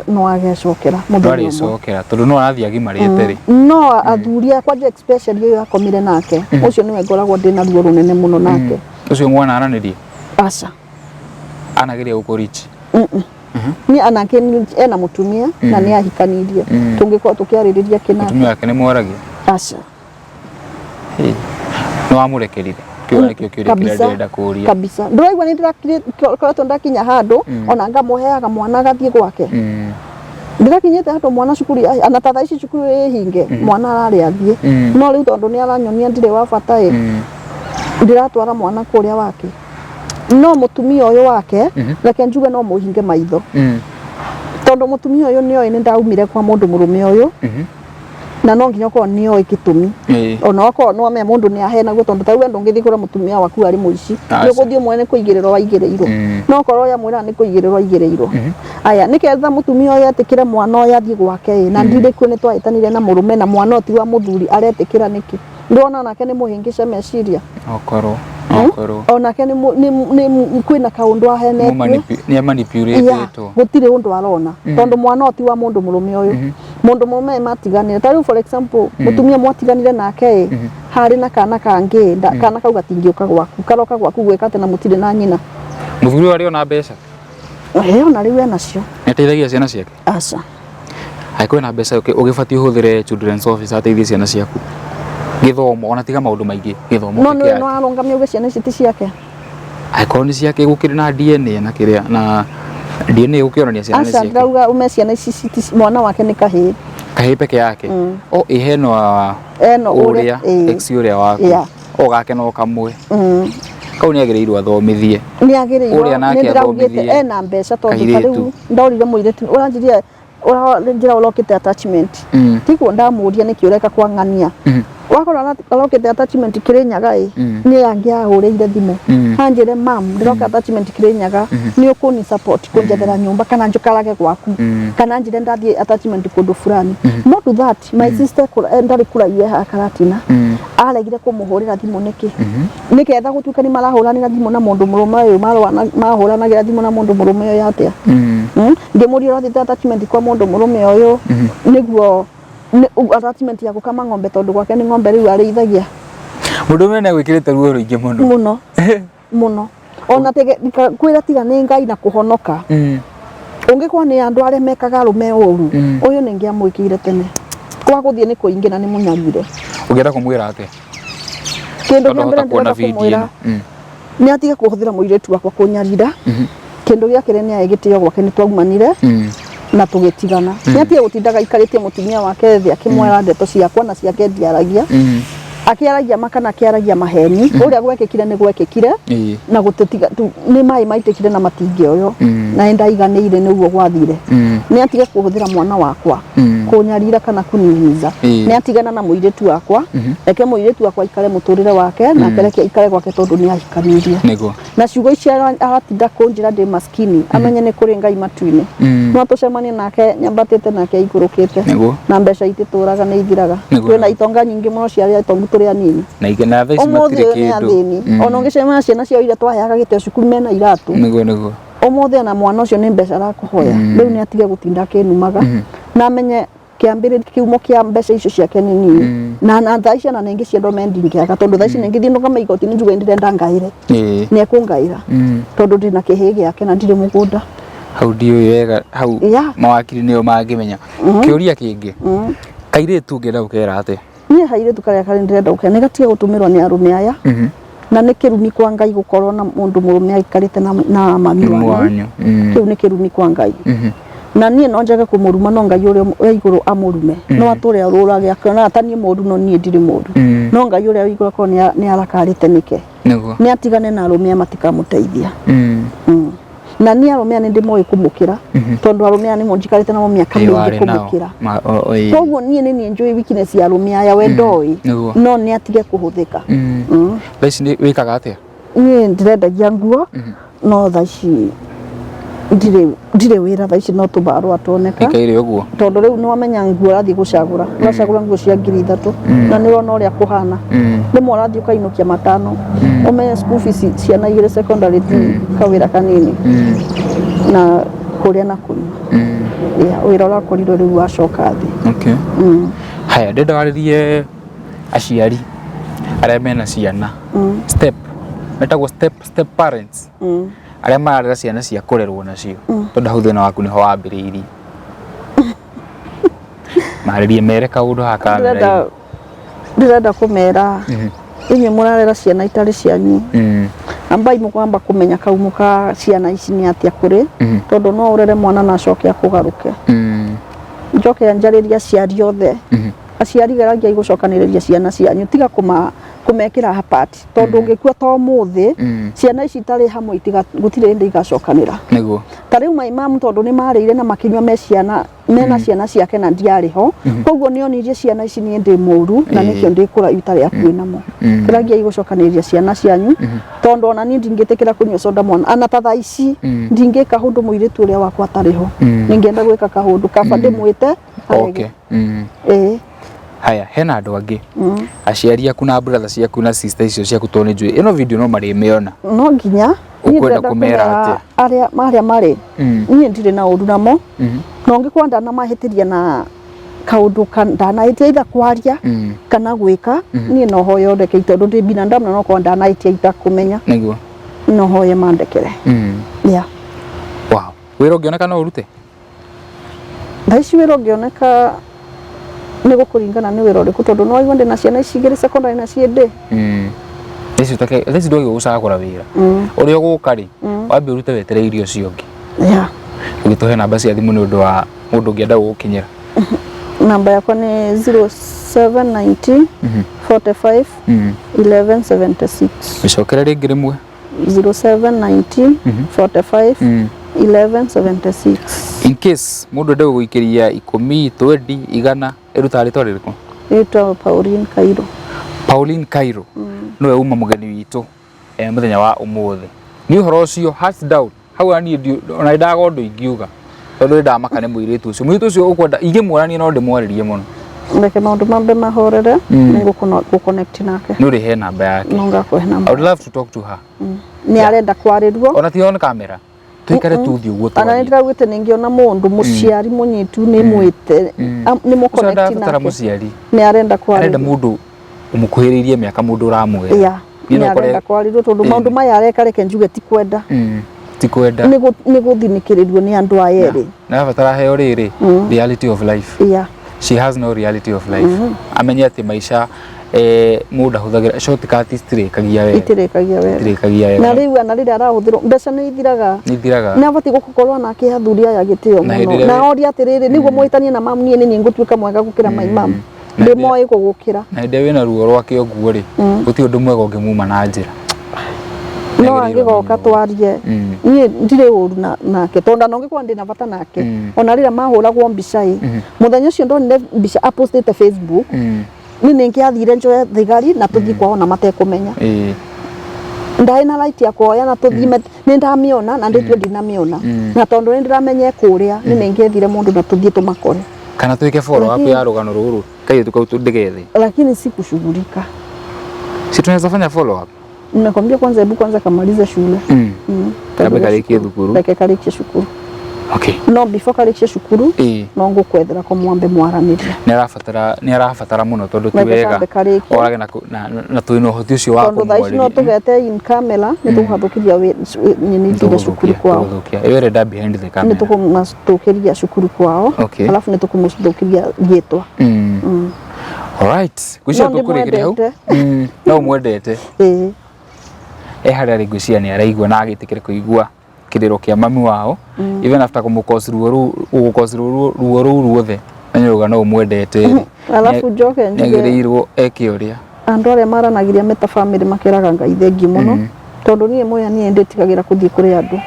no agecokera mũthenya ũmwe. Ndwarĩcokera tondũ no arathiĩ agimarĩte rĩ. No athuri a kwanja, especially ũyũ akomire nake, ũcio nĩwe ngoragwo ndĩna ruo rũnene mũno nake. Ũcio mwana aranĩria? Aca. Anageria gũkũ-reach? Niĩ anake ena mũtumia na nĩ ahikanirie, tũngĩkorwo tũkĩarĩrĩria kĩnake. Mũtumia wake nĩ mwaragia? Aca. Nĩ wamũrekerire? Kĩu nĩkĩo kĩũria kĩrĩa ndĩrenda kũũria. Kabisa. Ndũraigua nĩ ndĩrakoretwo ndakinya handũ ona ngamũheaga mwana agathiĩ gwake. Ndĩrakinyĩte handũ mwana cukuru ana ta thaa ici cukuru ĩ hinge, mwana ararĩ athiĩ, no rĩu tondũ nĩ aranyonia ndirĩ wa bata ĩ, ndĩratwara mwana kũrĩa wake. No mũtumia ũyũ wake, reke njuge no mũhinge maitho, tondũ mũtumia ũyũ nĩ oĩ nĩ ndaumire kwa mũndũ mũrũme ũyũ, na no nginya ũkorwo nĩ oĩ gĩtũmi. Ona okorwo no amenya mũndũ nĩ ahenaguo, tondũ ta rĩu we ndũngĩthiĩ kũrĩa mũtumia waku arĩ mũici. Aca. Nĩ ũgũthiĩ ũmwĩre nĩ kũigĩrĩrwo waigĩrĩirwo. No okorwo ũyũ amwĩraga nĩ kũigĩrĩrwo aigĩrĩirwo. Aya, nĩgetha mũtumia ũyũ etĩkĩre mwana ũyũ athiĩ gwake ĩ, na ndirĩ kuo, nĩ twahĩtanire na mũrũme, na mwana ũyũ ti wa mũthuri, aretĩkĩra nĩkĩ? Ndĩrona onake nĩ mũhĩngĩce meciria. Okorwo okorwo. Onake nĩ nĩ kwĩna kaũndũ ahenetio. Nĩ amanipulĩtĩtwo. Gũtirĩ ũndũ arona, tondũ mwana ũyũ ti wa mũndũ mũrũme ũyũ. Mũndũ mũrũme matiganire, ta rĩu for example, mũtumia mwatiganire nake ĩ, harĩ na kana kangĩ, kana kau gatingĩũka gwaku, karoka gwaku gwĩka atĩ na mũtirĩ na nyina? Mũthuri ũyũ arĩ ona mbeca? Ĩ, ona rĩu enacio. Nĩ ateithagia ciana ciake? Aca. Angĩkorwo ena mbeca ũgĩbatiĩ ũhũthĩre children's office ateithie ciana ciaku gĩthomo, ona tiga maũndũ maingĩ, gĩthomo. No peke nĩ yake. No arũngamia uge ciana ici ti ciake? Angĩkorwo nĩ ciake, gũkĩrĩ na DNA na kĩrĩa na DNA gũkĩonania ciana nĩ Aca. ciake. Ndĩrauga ume ciana ici mwana wake nĩ kahĩĩ. Kahĩĩ peke yake? O ĩ hena Eno ũrĩa ũrĩa ex ũrĩa waku? Yeah. O gake no kamwe. Kau nĩ agĩrĩirwo athomithie. Nĩ agĩrĩirwo. Ũrĩa nake Nĩ ndĩraugĩte athomithie ena mbeca, tondũ ta rĩu kairĩtu. ndorire mũirĩtu ũranjirie ũranjĩra ũrokĩte attachment. Tiguo ndamũria nĩkĩ ũreka kwa ng'ania. Wakorwo arokĩte attachment Kĩrĩnyaga ĩ, nĩ angĩahũrĩire thimũ anjĩre, "Mam, ndĩroka attachment Kĩrĩnyaga, nĩ ũkũni support kũnjethera nyũmba kana njũkarage gwaku?" Kana anjĩre ndathiĩ attachment kũndũ fulani. More to that, my sister ndarĩ kũraihu, e haha Karatina, aregire kũmũhũrĩra thimũ nĩkĩ? Nĩgetha gũtuĩka nĩ marahũranĩra thimũ na mũndũ mũrũme ũyũ, mahũranagĩra thimũ na mũndũ mũrũme ũyũ atĩa? Ngĩmũria, ũrathiĩte attachment kwa mũndũ mũrũme ũyũ nĩguo attachment ya gũkama ng'ombe, tondũ gwake nĩ ng'ombe rĩu arĩithagia. Mũndũ ũmwe nĩ agwĩkĩrĩte ruo rũingĩ mũno. Mũno mũno, ona kwĩra tiga nĩ Ngai na kũhonoka. Ũngĩkorwo nĩ andũ arĩa mekaga arũme ũru, ũyũ nĩ ngĩamwĩkĩire tene. Kwa gũthiĩ nĩ kũingĩ na nĩ mũnyarire. Ũngĩenda kũmwĩra atĩa? Kĩndũ Tondũ kĩa mbere ahota kuona ndĩrenda video kũmwĩra ĩno. Nĩ atige kũhũthĩra mũirĩtu wakwa kũnyarira. Kĩndũ gĩa kerĩ, nĩ ae gĩtĩo gwake, nĩ twaumanire na tũgĩtigana. Nĩ atige gũtindaga aikarĩtie mũtumia wake thĩ akĩmwĩra ndeto ciakwa na ciake ndiaragia, akĩaragia ma kana akĩaragia maheni. Ũrĩa gwekĩkire nĩ gwekĩkire na gũtĩtiga nĩ maĩ maitĩkire na matingĩoywo, na nĩ ndaiganĩire nĩguo gwathire. Nĩ atige kũhũthĩra mwana wakwa kũnyarira kana kũniumiza. Nĩ atigana na mũirĩtu wakwa, reke mũirĩtu wakwa aikare mũtũrĩre wake, nake reke aikare gwake tondũ nĩ ahikanirie. Na ciugo ici aratinda kũnjĩra ndĩ maskini, amenye nĩ kũrĩ Ngai matu-inĩ. No tũcemanie nake nyambatĩte nake aikũrũkĩte. Na mbeca ititũraga, nĩ ithiraga. Twĩna itonga nyingĩ mũno cia arĩa itongu tũrĩ anini. Na ingĩ na thaa ici Ũmũthĩ matirĩ ũyũ nĩ kĩndũ. athĩni. Ona ũngĩcemania na ciana ciao iria twaheaga gĩtĩo cukuru mena iratũ, Nĩguo. Ũmũthĩ ona mwana ũcio nĩ mbeca arakũhoya. Rĩu nĩ atige gũtinda akĩnumaga na amenye kĩambĩrĩria kĩhumo kĩa mbeca icio ciake nĩ nini. Na thaa ici ona ningĩ ciendwo me ndingĩaga, tondũ thaa ici ningĩthiĩ ndũgame igoti-inĩ njuge ndĩrenda ngaĩre, nĩ ekũngaĩra tondũ ndĩna kĩhĩĩ gĩake na ndirĩ mũgũnda. Hau ndiũĩ wega hau. Mawakiri nĩo mangĩmenya. Kĩũria kĩngĩ, kairĩtu ũngĩenda gũkera atĩa? Niĩ hairĩtu karĩa karĩ ndĩrenda gũkera nĩ gatige gũtũmĩrwo nĩ arũme aya. Na nĩ kĩrumi kwa Ngai gũkorwo na mũndũ mũrũme aikarĩte na mami wanyu. Wanyu. Kĩu nĩ kĩrumi kwa Ngai. Na niĩ no njage kũmũruma, no Ngai ũrĩa wĩ igũrũ amũrume. No atũre arũrage akĩonaga ta niĩ mũru, no niĩ ndirĩ mũru. No Ngai ũrĩa wĩ igũrũ akorwo nĩ arakarĩte nĩke. Nĩ atigane na arũme aya, matikamũteithia. Na niĩ arũme aya nĩ ndĩmoĩ kũmũkĩra, tondũ arũme aya nĩmo njikarĩte namo mĩaka mĩingĩ warĩ nao. kũmũkĩra. Ma. Koguo niĩ nĩ niĩ njũĩ weakness ya arũme aya, we ndoĩ. No nĩ atige kũhũthĩka. Thaa ici wĩkaga atĩa? Niĩ ndĩrendagia nguo, no thaa ici ndirĩ wĩra thaa ici, no tũbarũa tuoneka. Ikaire ũguo. Tondũ rĩu nĩ wamenya nguo ũrathiĩ gũcagũra, ũracagũra nguo cia 3000, na nĩ ũrona ũrĩa kũhana. Rĩmwe ũrathiĩ ũkainũkia 500, ũmenye school fees ciana igĩrĩ secondary ti kawĩra kanini, na kũrĩa na kũnyua. Yeah, wĩra ũrakorirwo rĩu wacoka thĩ. Okay. Haya, ndĩrenda warĩrie aciari arĩa mena ciana step, metagwo step parents, arĩa mararera ciana cia kũrerwo nacio, tondũ hau thĩna waku nĩho wambĩrĩirie. Marĩrie, mere kaũndũ haha kamera. Ndĩrenda kũmera, inyuĩ mũrarera ciana itarĩ cianyu, ambai mũkwamba kũmenya kaumo ka ciana ici nĩ atĩa kũrĩ, tondũ no ũrere mwana na acoke akũgarũke. Njoke njarĩrie aciari othe. Aciari, geragiai gũcokanĩrĩria ciana cianyu, tiga kũmekĩra apart, tondũ ũngĩkua ta ũmũthĩ, ciana ici itarĩ hamwe gũtirĩ hĩndĩ igacokanĩra. Ta rĩu my mom, tondũ nĩ marĩire na makĩnyua me ciana, mena ciana ciake na ndiarĩ ho, koguo nĩ onirie ciana ici niĩ ndĩ mũru na nĩkĩo ndĩ kũraihu itarĩ hakuhĩ namo. Geragiai gũcokanĩrĩria ciana cianyu, tondũ ona niĩ ndingĩtĩkĩra kũnyua soda mwana ana ta thaa ici ndingĩka ũndũ mũirĩtu ũrĩa wakwa atarĩ ho. Ningĩenda gwĩka kaũndũ kaba ndĩmwĩte arege. Ĩĩ. Haya, hena andũ angĩ, aciari aku na brother ciaku na sister icio ciaku, tondũ nĩ njũĩ ĩno video no marĩmĩona. No nginya. Niĩ Ũkwenda ndĩrenda kũmera atĩa? Arĩa marĩ, niĩ ndirĩ na ũru namo, na ũngĩkorwo ndanamahĩtĩria na kaũndũ ndanahĩtia, either kwaria kana gwĩka, niĩ no hoye ũndekei, tondũ ndĩ binadamu na no korwo ndanahĩtia itakũmenya. No hoye mandekere. Yeah. Wow, wĩra ũngĩoneka no ũrute? Thaa ici wĩra ũngĩoneka nĩ gũkũringana nĩ wĩra ũrĩkũ, tondũ no waigua ndĩna ciana ici igĩrĩ secondary na ciĩ ndĩ. Thaa ici ndwagĩrĩirwo gũcagũra wĩra ũrĩa ũgũka rĩ, wambe ũrute wetereire ũcio ũngĩ. Ũgĩtũhe namba cia thimũ nĩ ũndũ wa mũndũ ũngĩenda gũgũkinyĩra. Namba yakwa nĩ 0719 45 1176. Mĩcokere rĩngĩ rĩmwe. 0719 45 1176. In case mũndũ ende gũgũikĩria 10, 20, 100, ĩrutaga rĩtwa rĩrĩkũ? Ĩtagwo Pauline Cairo. Pauline Cairo nĩwe uma mũgeni witũ mũthenya wa ũmũthĩ. Nĩ ũhoro ũcio, hands down hau ona niĩ ona nĩ ndaga ũndũ ingiuga, tondũ nĩ ndamaka nĩ mũirĩtu ũcio, mũirĩtu ũcio ũkwenda ingĩmuona no ndĩmwarĩrie mũno. Reke maũndũ mambe mahorere, nĩ ngũconnect nake. Nĩ ũrĩhe namba yake? No ngakũhe I namba. would love to talk to her. Nĩ arenda kwarĩrio. Ona ti on camera, tuikare tu thi ũguo Ona nĩ twarie. ndĩraugĩte nĩngĩona mũndũ mũciari mũnyitu nĩ mwĩte nĩ Ũcio mũconnect ndabatara nake. Mũciari Nĩ arenda arenda kwarĩrio. Mũndũ ũmũkuhĩrĩirie mĩaka, mũndũ ũramwĩra. Yeah, Niĩ nĩ no ũkore- arenda kwarĩrio, tondũ maũndũ maya areka, reke njuge, ti kwenda. Ti kwenda. Nĩ gũthinikĩrĩrio nĩ andũ aya erĩ. Narabatara heo rĩrĩ, reality of life. She has no reality of life. Amenye atĩ maica Mũndũ ahũthagĩra shortcut citirĩkagia wega. Itirĩkagia wega. Itirĩkagia wega. Na rĩu ona rĩrĩa arahũthĩrwo, mbeca nĩ ithiraga. Nĩ ithiraga. Nĩ abatiĩ gũkorwo nake athuri aya gĩtĩo Na hĩndĩ mũno ĩrĩa na oria atĩrĩrĩ, nĩguo mũhĩtanie na mamu, niĩ nĩ niĩ ngũtuĩka mwega gũkĩra my mum. Na hĩndĩ- Ndĩmoĩ gũgũkĩra. Na hĩndĩ ĩrĩa wĩna ruo rwake ũguo rĩ, gũtirĩ ũndũ mwega ũngĩmuma na njĩra. No Nĩagĩrĩirwo angĩgoka amenye ũguo. twarie. Niĩ ndirĩ ũru nake tondũ ona ũngĩkorwo ndĩna bata nake, ona rĩrĩa mahũragwo mbica ĩ, mũthenya ũcio ndonire mbica apostĩte Facebook, niĩ nĩngĩathire njoe thigari na tũthiĩ kwao na matekũmenya. Ndarĩ na right ya kuoya na tũthiĩ, nĩ ndamĩona na ndĩtue ndinamĩona, na tondũ nĩ ndĩramenya kũrĩa, nĩ nĩngĩethire mũndũ na tũthiĩ tũmakore. Kana twĩke follow up Lakini- ya rũgano rũrũ kairĩtu kau ndĩgethe. Lakini si kushughulika. Si tunaweza fanya follow up? Nimekwambia kwanza, hebu kwanza kamalize shule. Kambe karĩkie thukuru. Reke karĩkie cukuru. No before karĩkie cukuru, no ngũkwethera ko mwambe mwaranĩrie. Nĩ arabatara mũno tondũ ti Reke wega kambe karĩkie. orage na twĩna ũhoti ũcio wa Tondũ thaa ici no kũmwarĩria. tũgete in camera, nĩ tũgũgathũkĩria nyini itire cukuru kwao. Tũgũthũkia ĩyo ĩrenda behind the Nĩ camera. tũkũmathũkĩria cukuru kwao. Alafu nĩ tũkũmũthũkĩria rĩtwa. Alright, ngwĩciria No tũkũrĩkĩria hau. ndĩmwendete. No ũmwendete. Ĩĩ. E harĩa arĩ, ngwĩciria nĩ araigua na agĩtĩkĩre kũigua kĩrĩro kĩa mami wao, even after kũmũcause ruo rũu, gũgũcause ruo rũu ruothe, na nĩ rũga no ũmwendete rĩ. Alafu njoke njuge, nĩagĩrĩirwo eke ũrĩa andũ arĩa maranagĩria meta family makeraga Ngai thengiũ mũno, tondũ niĩ moya niĩ ndĩtigagĩra kũthiĩ kũrĩ andũ,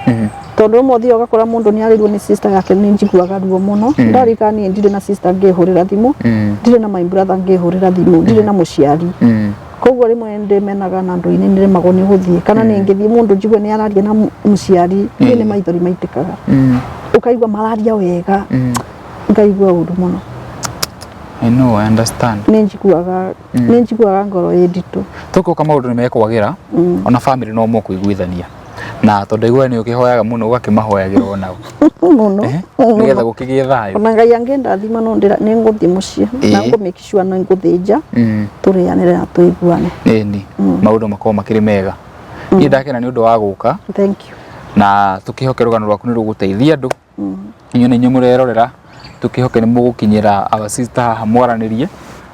tondũ rĩmwe ũthiaga ũgakora mũndũ nĩ arĩirwo nĩ sister yake. Nĩ njiguaga ruo mũno. Ndarika niĩ ndirĩ na sister ngĩhũrĩra thimũ, ndirĩ na my brother ngĩhũrĩra thimũ, ndirĩ na mũciari. Koguo rĩmwe ndĩmenaga na andũ-inĩ, nĩremagwo nĩ gũthiĩ, kana nĩ ngĩthiĩ mũndũ njigue nĩ araria na mũciari, niĩ nĩ maithori maitĩkaga. Ũkaigua mararia wega, ngaigua ũru mũno. I know, I understand. Nĩ njiguaga ngoro ĩ nditũ. Tũkoka maũndũ nĩ mekwagĩra, ona family no mũkũiguithania, na tondũ aigua nĩ ũkĩhoyaga mũno, ũgakĩmahoyagĩra onao. Mũno. Nĩgetha gũkĩgĩe thayũ. Ona Ngai angĩndathima, no ndĩra nĩ ngũthiĩ mũciĩ na ngũ-make sure nĩ ngũthĩnja, tũrĩanĩre na tũiguane. Ĩni, maũndũ makorwo makĩrĩ mega. Niĩ ndakena nĩ ũndũ wa gũka. Thank you. Na tũkĩhoke rũgano rwaku nĩ rũgũteithia andũ. Inyuĩ nĩ inyuĩ mũrerorera, tũkĩhoke nĩ mũgũkinyĩra our sister haha mwaranĩrie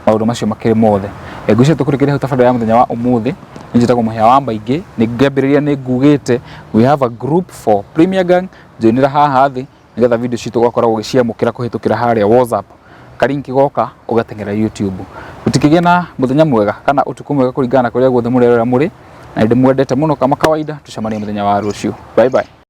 maũndũ macio makĩrĩ mothe. Ngwĩciria tũkũrĩkĩria hau tabarĩra ya mũthenya wa ũmũthĩ. Nĩ njĩtagwo Mũhĩa wa Maingĩ. Nĩ ngĩambĩrĩria nĩ ngugĩte we have a group for Premier Gang. Joinĩra haha thĩ nĩgetha video citũ ũgakoragwo ũgĩciamũkĩra kũhĩtũkĩra harĩa WhatsApp. Karinki goka ũgateng'era YouTube. Tũtikĩgĩe na mũthenya mwega kana ũtukũ mwega kũringana na kũrĩa guothe mũrerorera mũrĩ, na ndĩmwendete mũno kama kawaida. Tucemanie mũthenya wa rũciũ. Bye bye.